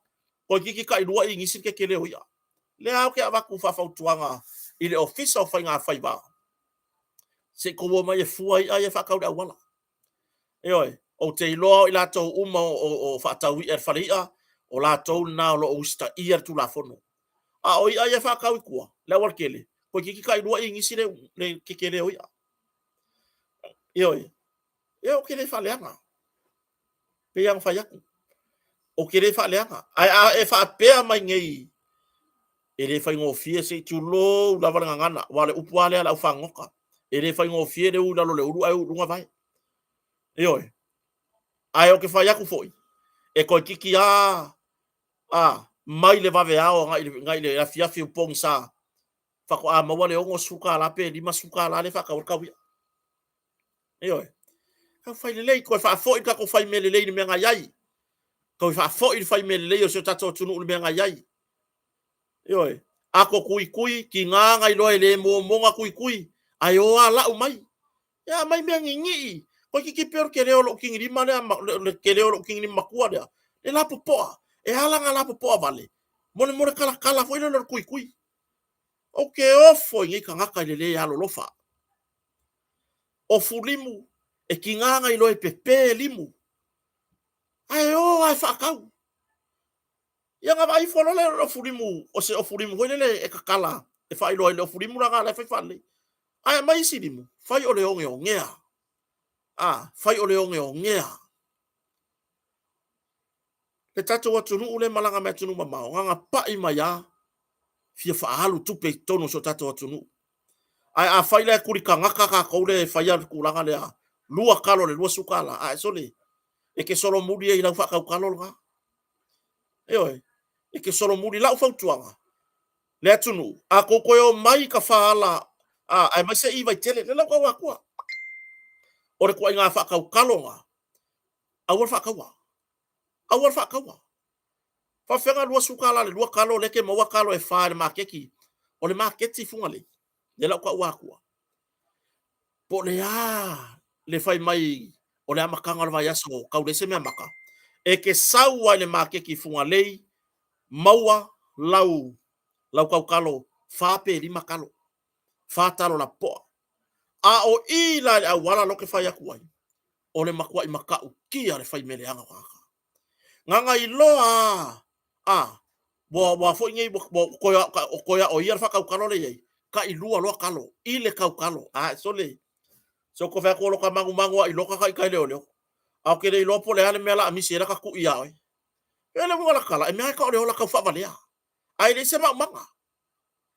toeitiiti tailua inisi le tetele o i'a. Lea ou te avatu faafautuaga i le Ofisa o Faiga Faiva, se i tou omai e fua i'a ia e faatau i le auala. Ioe, ou te iloa o i latou uma o faatau i'a i le fale i'a, o latou lena o lo o usitaia le Tulafono. A o i'a ia e faatau i tua, le aualatele, toeitiiti tailua inisi le tetele o i'a. Ioe, ia ou te le faaleaga. Pei lava ona fai atu, ou te le faaleaga. Ae a e faapea mai nei, e le faigofie, se i tulou lava le gagana, aua o le upu lava lea a le aufagogota, E le faigofie le u i lalo o le ulu ae u i luga vae. Ioe. Ae ou te fai atu foi, e toeitiiti lava a mai le vaveao agai i le afiafi o pogisa, faatoa maua le $60 pe $50 lea e faatau ai le taui'a. Ioe. Tau fai lelei, toe faafoi le tatou fai mea lelei i le mea na i ai. Toe faafoi le fai mea lelei o si o tatou atunuu i le mea na i ai. Ioe. Ato tuitui, tiga na iloa e le momoga tuitui, ae o lava lau mai. Ia aumai mea niinii. Toeitiiti pei o le tele o lou tinilima lea, le tele o lou tinilima matua lea, le lapopoa. E ala ona lapopoa vale, mo le talatala foi lea o le tuitui. Ou te ofo i nei tagata i le le alolofa. Ofu limu, e tiga ona iloa e pepe limu, ae o lava e faatau. Ia ona vaai ifo loa lea o le ofulimu, o se ofulimu foi lele e tatala e faailoa ai le ofulimu lena la e fai faalelei. Ae aumai isi limu, fai o le ogeogea. A, fai o le ogeogea. Le tatou atunuu lea e malaga mai atunuu mamao, na ona pai mai lava fia faaalu tupe i totonu o si o tatou atunuu. Ae afai la e tuli tagata tatou lea e faia le tulaga lea, lua talo i le $20, ae sole, e te solomuli ai i lau faatau talo lena. Ioe, e te solomuli. Lau fautuaga, le atunuu, a tou toe o mai i tafaala, aemaise i Vaitele, lea la ou tau atua, o le ituaiga faatautalo lena, aua le faataua, aua le faataua. Faafefea ona $20 i le lua talo lea e te maua talo e fa i le maketi. O le maketi i Fugalei, lea la ou tau atua, po o le a le fai mai o le amataga o le vaiaso tau leai se meamata, e te sau lava i le maketi i Fugalei, maua lau lau tautalo fa pe lima talo, fa talo lapopoa. A o i la i le auala la ou te fai atu ai, o le matuai matautia le fai mea leaga o tagata. Na ona iloa lava a ua ua foi nei ua toe toe aoia le faatautalo lea e i ai, tai lua loa talo i le tautalo. A sole, se ou te fai atu o lota manumanu lava i lota ita leoleo. Ae ou te le iloa po o le a le mea o le a misi ai lata tui ia oe. E le uiga o la tala, e mea lava e tau o le ola taufaavalea. Ae leai se maumaga.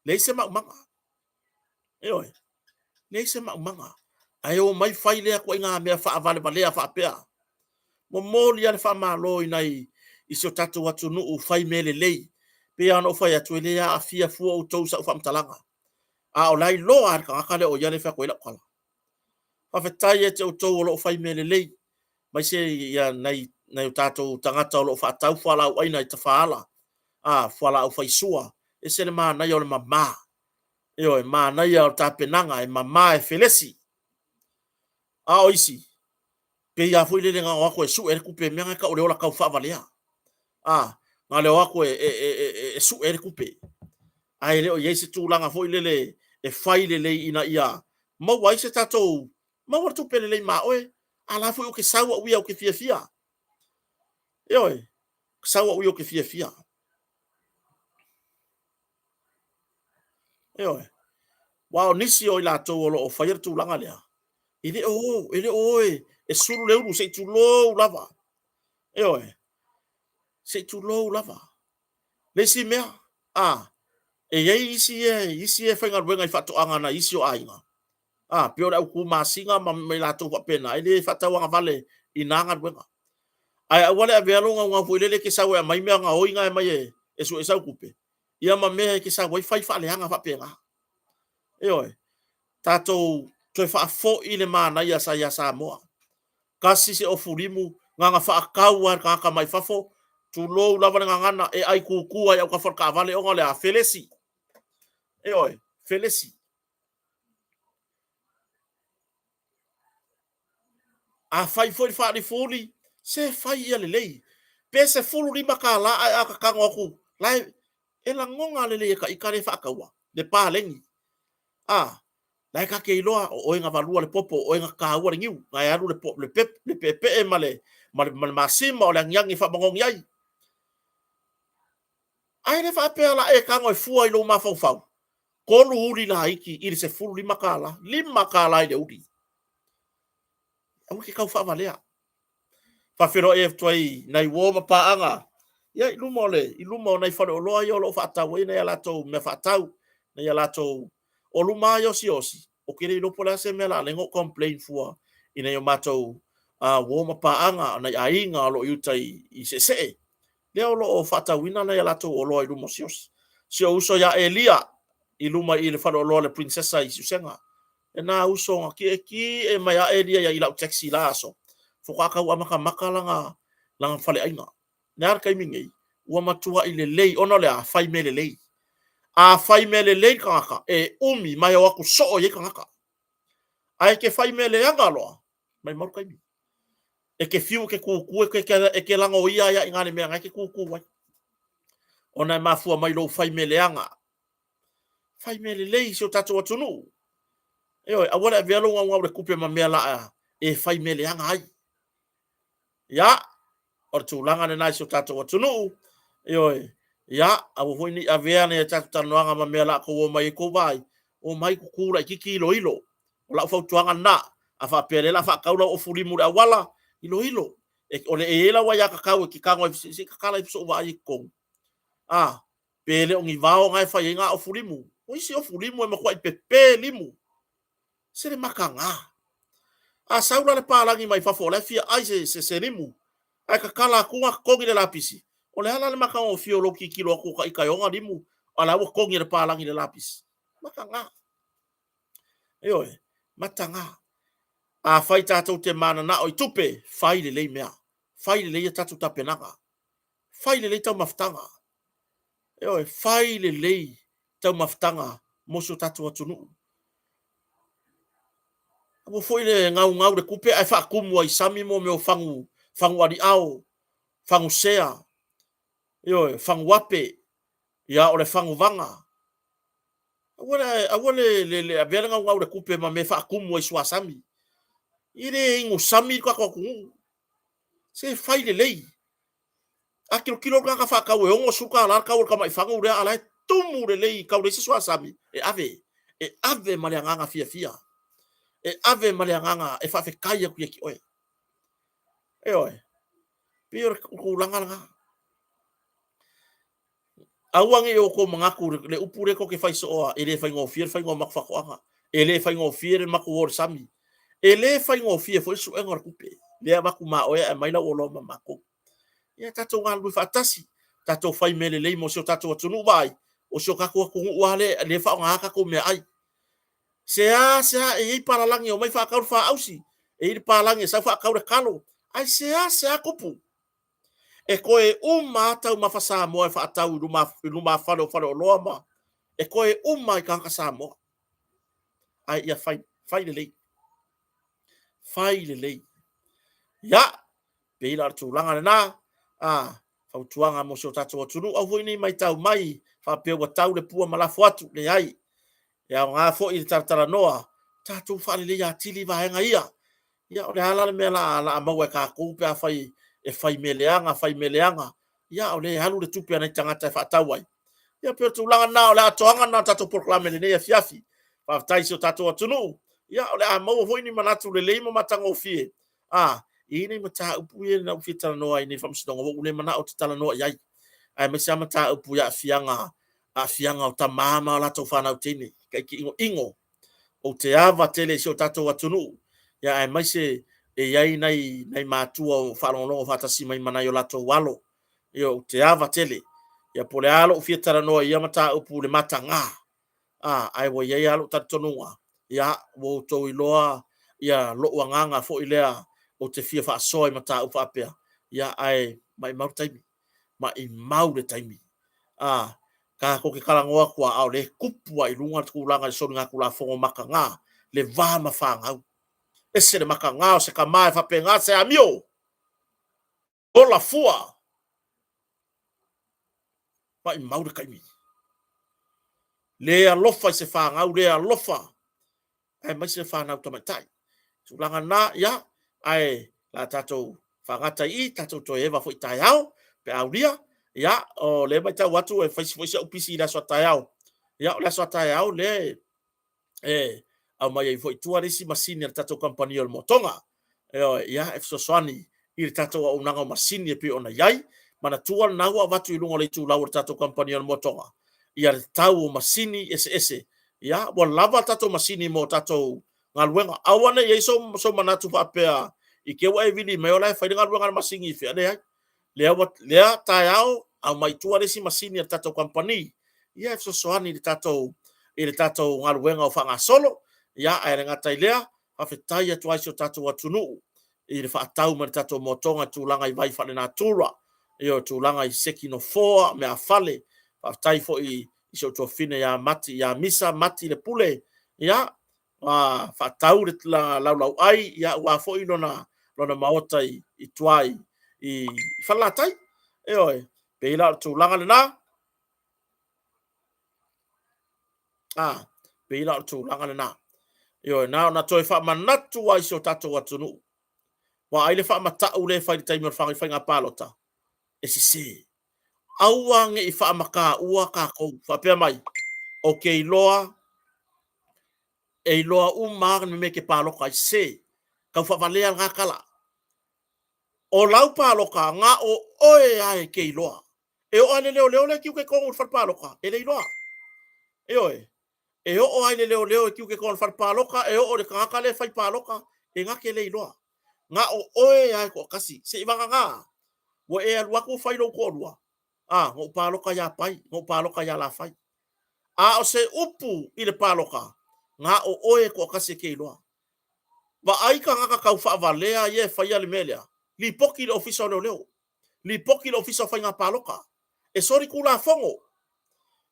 Leai se maumaga. Ioe. Leai se maumaga. Ae omai fai lea ituaiga mea faavalevalea faapea. Momoli lava le faamalo i nai i si o tatou atunuu fai mea lelei. Pei lava ona ou fai atu, e le aafia fua outou i sau faamatalaga. A o la e iloa lava e le tagata lea o ia lea e fai atu ai lau tala. Faafetai ia te outou o lo o fai mea lelei, aemaise ia nai nai o tatou tagata o lo o faatau fualaau aina i tafaala, a, fualaau faisua, ese le manaia o le mama. Ioe, manaia o le tapenaga e mama e felesi. A o isi, pei lava foi lele na o atu e sue le tupe, mea na e tau o le ola taufaavalea. A, na o le o atu e, e, e, e, e sue le tupe. Ae le o i ai se tulaga foi lele e fai lelei ina ia maua ai se tatou, maua le tupe lelei ma oe, a la foi ou te sau au ia ou te fiafia. Ioe, sau au ia ou te fiafia. Ioe. Aua o nisi o i latou o lo o faia le tulaga lea, e le o o, e le o o e, e sulu le ulu, se i tulou lava. Ioe. Se i tulou lava. Le isi mea, a, e i ai isi e, isi e faigaluega i faatoaga na isi o aiga. A, pei o le au tumasina ma, ma i latou faapena, e le faatauagavale i na galuega. Ae aua le avea lou naunau foi lele e te sau e aumai mea gaoi na e aumai e, e sue sau tupe, ia ma mea e te sau ai fai faaleaga faapena. Ioe. Tatou toe faafoi le manaia sa ia Samoa. Tasi se ofulimu, na ona faatau lava e le tagata mai fafo, tulou lava le gagana, e ai tutu lava i autafa o le taavale ona o le a? Felesi. Ioe, felesi. A fai foi le faalifuuli, se fai ia lelei. Pe $15 ae a ta tago atu, la e, e lagona lelei e ta ita le faataua, le paleni. A, la e ta te iloa, o oe na valua le popo, o oe na taua le niu, na e alu le, le, pep, le peepee ma le, ma le, ma le masima o le agiagi e faamanogi ai. Ae le faapea la e tago e fua i lou mafaufau, tolu uli laiti i le $15, $5 i le uli. Aua e te tau faavalea. Faafeiloai atu ai nai uo ma paaga ia i luma o le i luma o nai faleoloa ia o lo o faatau ai nai a latou mea faatau, nai a latou o luma lava ia o siaosi. Ou te le iloa po o le a se mea o le a ala ai ona ou complain fua i nai o matou uo ma paaga, nai aiga o lo o i uta i Seesee, lea o lo o faatauina nai a latou oloa i luma o si ou uso ia Elia i luma i le faleoloa o le Princessa i Siusega. Lena uso na tietie mai lava Elia i lau taxi i la aso, faatoa tau amatamata lana faleaiga. Le a le taimi nei? Ua matuai lelei ona o le a? Fai mea lelei. A fai mea lelei le tagata, e umi ma e o atu soo i ai tagata. Ae e te fai mea leaga loa, maumau le taimi. E te fiu e te tutu e te lagoia ai lava i ina le mea na e te tutu ai. Ona e mafua mai lou fai mea leaga. Fai mea lelei i si o tatou atunuu. Ioe, aua le avea lou naunau i le tupe ma mea la e fai mea leaga ai. Ia, o le tulaga lena i si o tatou atunuu. Ioe, ia, aua foi ne i avea nai a tatou talanoaga ma mea la outou o mai ai tou vaai, omai tutu laitiiti iloilo. O lau fautuaga lena. A faapea o lea o le a faatau lau ofulimu i le auala, iloilo. E, o le, e i ai lau aiatatau e te tago ai, se i tatala ifo se i ou vaai i totonu. A, pe le o ni vao na e fai ai na ofulimu. O isi ofulimu e matuai pepe limu. Se le mataga. A sau la le palagi mai fafo o la e fia ai se limu, ae tatala atu ona togi le lapisi, o le a la le matagofie o lou tilotilo atu o ita e ona limu, a o la ua togi e le palagi le lapisi? Mataga. Ioe, mataga. Afai tatou te mananao i tupe, fai lelei mea. Fai lelei a tatou tapenaga. Fai lelei taumafataga. Ioe, fai lelei taumafataga mo si o tatou atunuu. Aua foi le gaugau le tupe ae faatumu ai i sami mo mea o fagu, fagu aliao, fagu sea, ioe, fagu ape, ia o le fagu vaga. Aua le, aua le, le, le avea le gaugau le tupe ma mea faatumu ai suasami. E le inu sami le tatou atunuu. Se fai lelei. A tilotilo le tagata faatau e $60 le tau o le tamai fagu lea, a o la e tumu lelei tau leai se suasami, e ave, e ave ma le agaga fiafia. E ave ma le agaga e faafetai atu ia te oe. Ioe. Pei o le tulaga lena. Aua ne i outou manatu le upu lea tou te fai sooa, e le faigofie le faiga o matou faatoaga, e le faigofie le matou o i le sami, e le faigofie foi le suega o le tupe, lea e avatu ma oe ae aumai lau oloa ma matou. Ia tatou galulue faatasi, tatou fai mea lelei mo si o tatou atunuu. Vaai, o si o tatou atunuu lava lea e faaaoga tatou meaai. Sea, sea, e i ai palalagi e omai faatau le faausi, e i ai le palagi e sau faatau le talo, ae sea, sea tupu. E toe uma lava taumafa Samoa e faatau i lumafale o faleoloa ma e toe uma i tagata Samoa. Ae ia fai, fai lelei. Fai lelei. Ia, pei la o le tulaga lena, a, fautuaga mo si o tatou atunuu, aua foi ne i matau mai faapea ua tau le pua ma lafo atu, leai. E aoga foi le talatalanoa, tatou faaleleia atili vaega ia. Ia, o le a la le mea o le a maua e tatou pe afai e fai mea leaga, fai mea leaga. Ia, o lea e alu le tupe a nai tagata e faatau ai. Ia, pei o le tulaga lena, o le atoaga lena o le tatou polokalame i lenei afiafi. Faafetai i si o tatou atunuu. Ia, o le a maua foi ni manatu lelei ma matagofie. A, e i ai nai mataupu ia na ou fia talanoa ai i nei faamasinoga, ua ou le manao ou te talanoa i ai, aemaise lava mataupu i aafiaga, aafiaga o tama ma o latou fanau teine, taiti inoino. Ou te ava tele i si o tatou atunuu, ia aemaise e i ai nai, nai matua o faalogologo faatasi mai ma nai o latou alo. Ia ou te ava tele. Ia po o le a lou fia talanoa i ia mataupu i le mataga, a, ae ua i ai lava lou talitonuga, ia, ua outou iloa ia lou agaga foi lea ou te fia faasoa i mataupu faapea, ia, ae maumau le taimi, maumau le taimi. A, tatou te talanoa atu lava, a o lea e tupu lava i luga le tulaga i le soligatulafono mataga, le va ma fanau. Ese le mataga o se tama e faapena se amio, ola fua. Maumau le taimi. Le alofa i se fanau, le alofa, aemaise fanau tamaitai. Tulaga na, ia, ae la tatou faagata i i, tatou toe eva foi taeao, pe a aulia, ia, o lea e matau atu e fai foi si au pisi i le aso a taeao. Ia, o le aso a taeao lea e aumai ai foi i tua le isi masini a le tatou kamupani o le Motoga. Ioe, ia, e fesoasoani i le tatou auaunaga o masini e pei ona i ai. Manatua lena ua avatu i luga o le itulau o le tatou kamupani o le Motoga, ia le tau o masini eseese. Ia, ua lava tatou masini mo tatou galuega. Aua ne i i ai sou, sou manatu faapea i te ua e vili mai o la e fai le galuega a le masini i fea. Leai. Lea, ua, lea taeao aumai tua le isi masini a le tatou kamupani, ia e fesoasoani i le tatou i le tatou galuega o faagasolo. Ia, ae le gata i lea, faafetai atu ai i si o tatou atunuu i le faatau mai le tatou motoga i tulaga i vai faalenatura, ia o tulaga i seki nofoa, meafale. Faafetai foi i si ou tuafafine ia Mati, ia Misa Mati Lepule, ia, faatau le laulauai, ia, aua foi lona, lona maota i, i tua i, i Falelatai. Ioe, pei la o le tulaga lena. A, pei la o le tulaga lena. Ioe, na ona toe faamanatu lava i si o tatou atunuu. Aua ai le faamatau lea e fai i le taimi o le faiga palota, e sese. Aua ne i faamataua tatou, faapea mai, ou te iloa, e iloa uma lava le mea e te palota ai. Se, tau faavalea lena tala. O lau palota, na o oe lava e te iloa. E oo lava i le leoleo lea e tiute i totonu o le fale palota, e le iloa. Ioe. E oo lava i le leoleo e tiute i totonu o le fale palota, e oo i le tagata lea e fai palota, e na te le iloa. Na o oe lava e toatasi, seivagana ua e alu atu fai lou toalua, a, na ou palota ia Pai, na ou palota ia Lafai. A o se upu i le palota, na o oe e toatasi e te iloa. Vaai tagata tau faavalea ia e faia le mea lea, lipoti i le Ofisa o Leoleo, lipoti i le Ofisa o Faiga Palota. E solitulafono.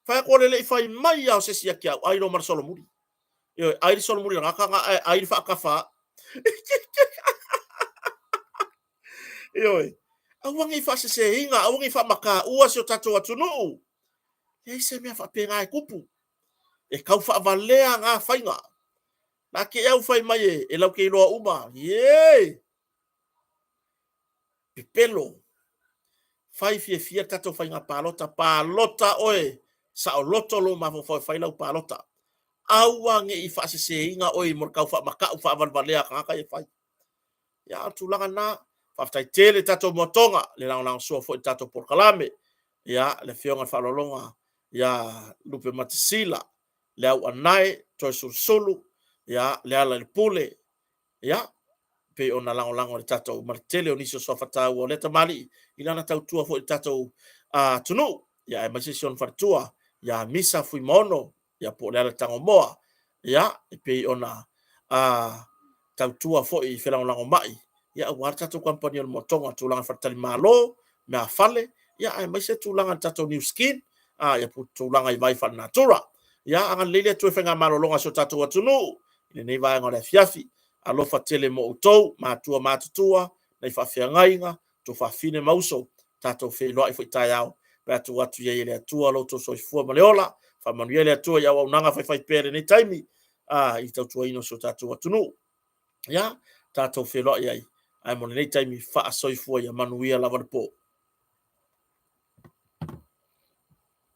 Fai atu o le le i fai mai lava o se isi ia te au, ai loa ma le solomuli. Ioe, ai le solomuli o le tagata ae ai le faatafa. Ioe, aua ne i faaseseina, aua ne i faamataua si o tatou atunuu. Leai se mea faapena e tupu. E tau faavalea na faiga. Na te au fai mai e lau te iloa uma. Ie! Pepelo. Fai fiafia le tatou faiga palota. Palota oe, saoloto lou mafaufau e fai lau palota. Aua ne i faaseseina oe mo le tau faamatau faavalevalea a tagata ia e fai. Ia, o le tulaga lena. Faafetai tele i tatou moatoga, le lagolagosua foi i le tatou polokalame. Ia, le afioga i le Faaaloaloga ia Lupematasila, le Auanae, Toeolesulusulu, ia, Lealailepule, ia, pei ona lagolago i le tatou ma le tele o nisi o suafa taua o lea tamalii i lana tautua foi i le tatou atunuu, ia aemaise si ona faletua ia Misa Fuimaono, ia po o Leala Tagomoa, ia, e pei ona tautua foi i felagolagomai, ia aua le tatou kamupani o le Motoga, tulaga faletalimalo, meafale, ia aemaise tulaga i le tatou New Skin, ia po o tulaga i vai faalenatura. Ia agalelei le Atua i faigamalologa a si o tatou atunuu i lenei vaega o le afiafi. Alofa tele mo outou, matua matutua, nai faafeagaiga, tuafafine ma uso, tatou feiloai foi taeao pe a tuu atu i ai e le Atua lo outou soifua ma le ola. Faamanuia le Atua i auaunaga faifaipea i lenei taimi, i le tautuaina o si o tatou atunuu. Ia, tatou feiloai ai, ae mo lenei taimi, faasoifua ia manuia lava le po.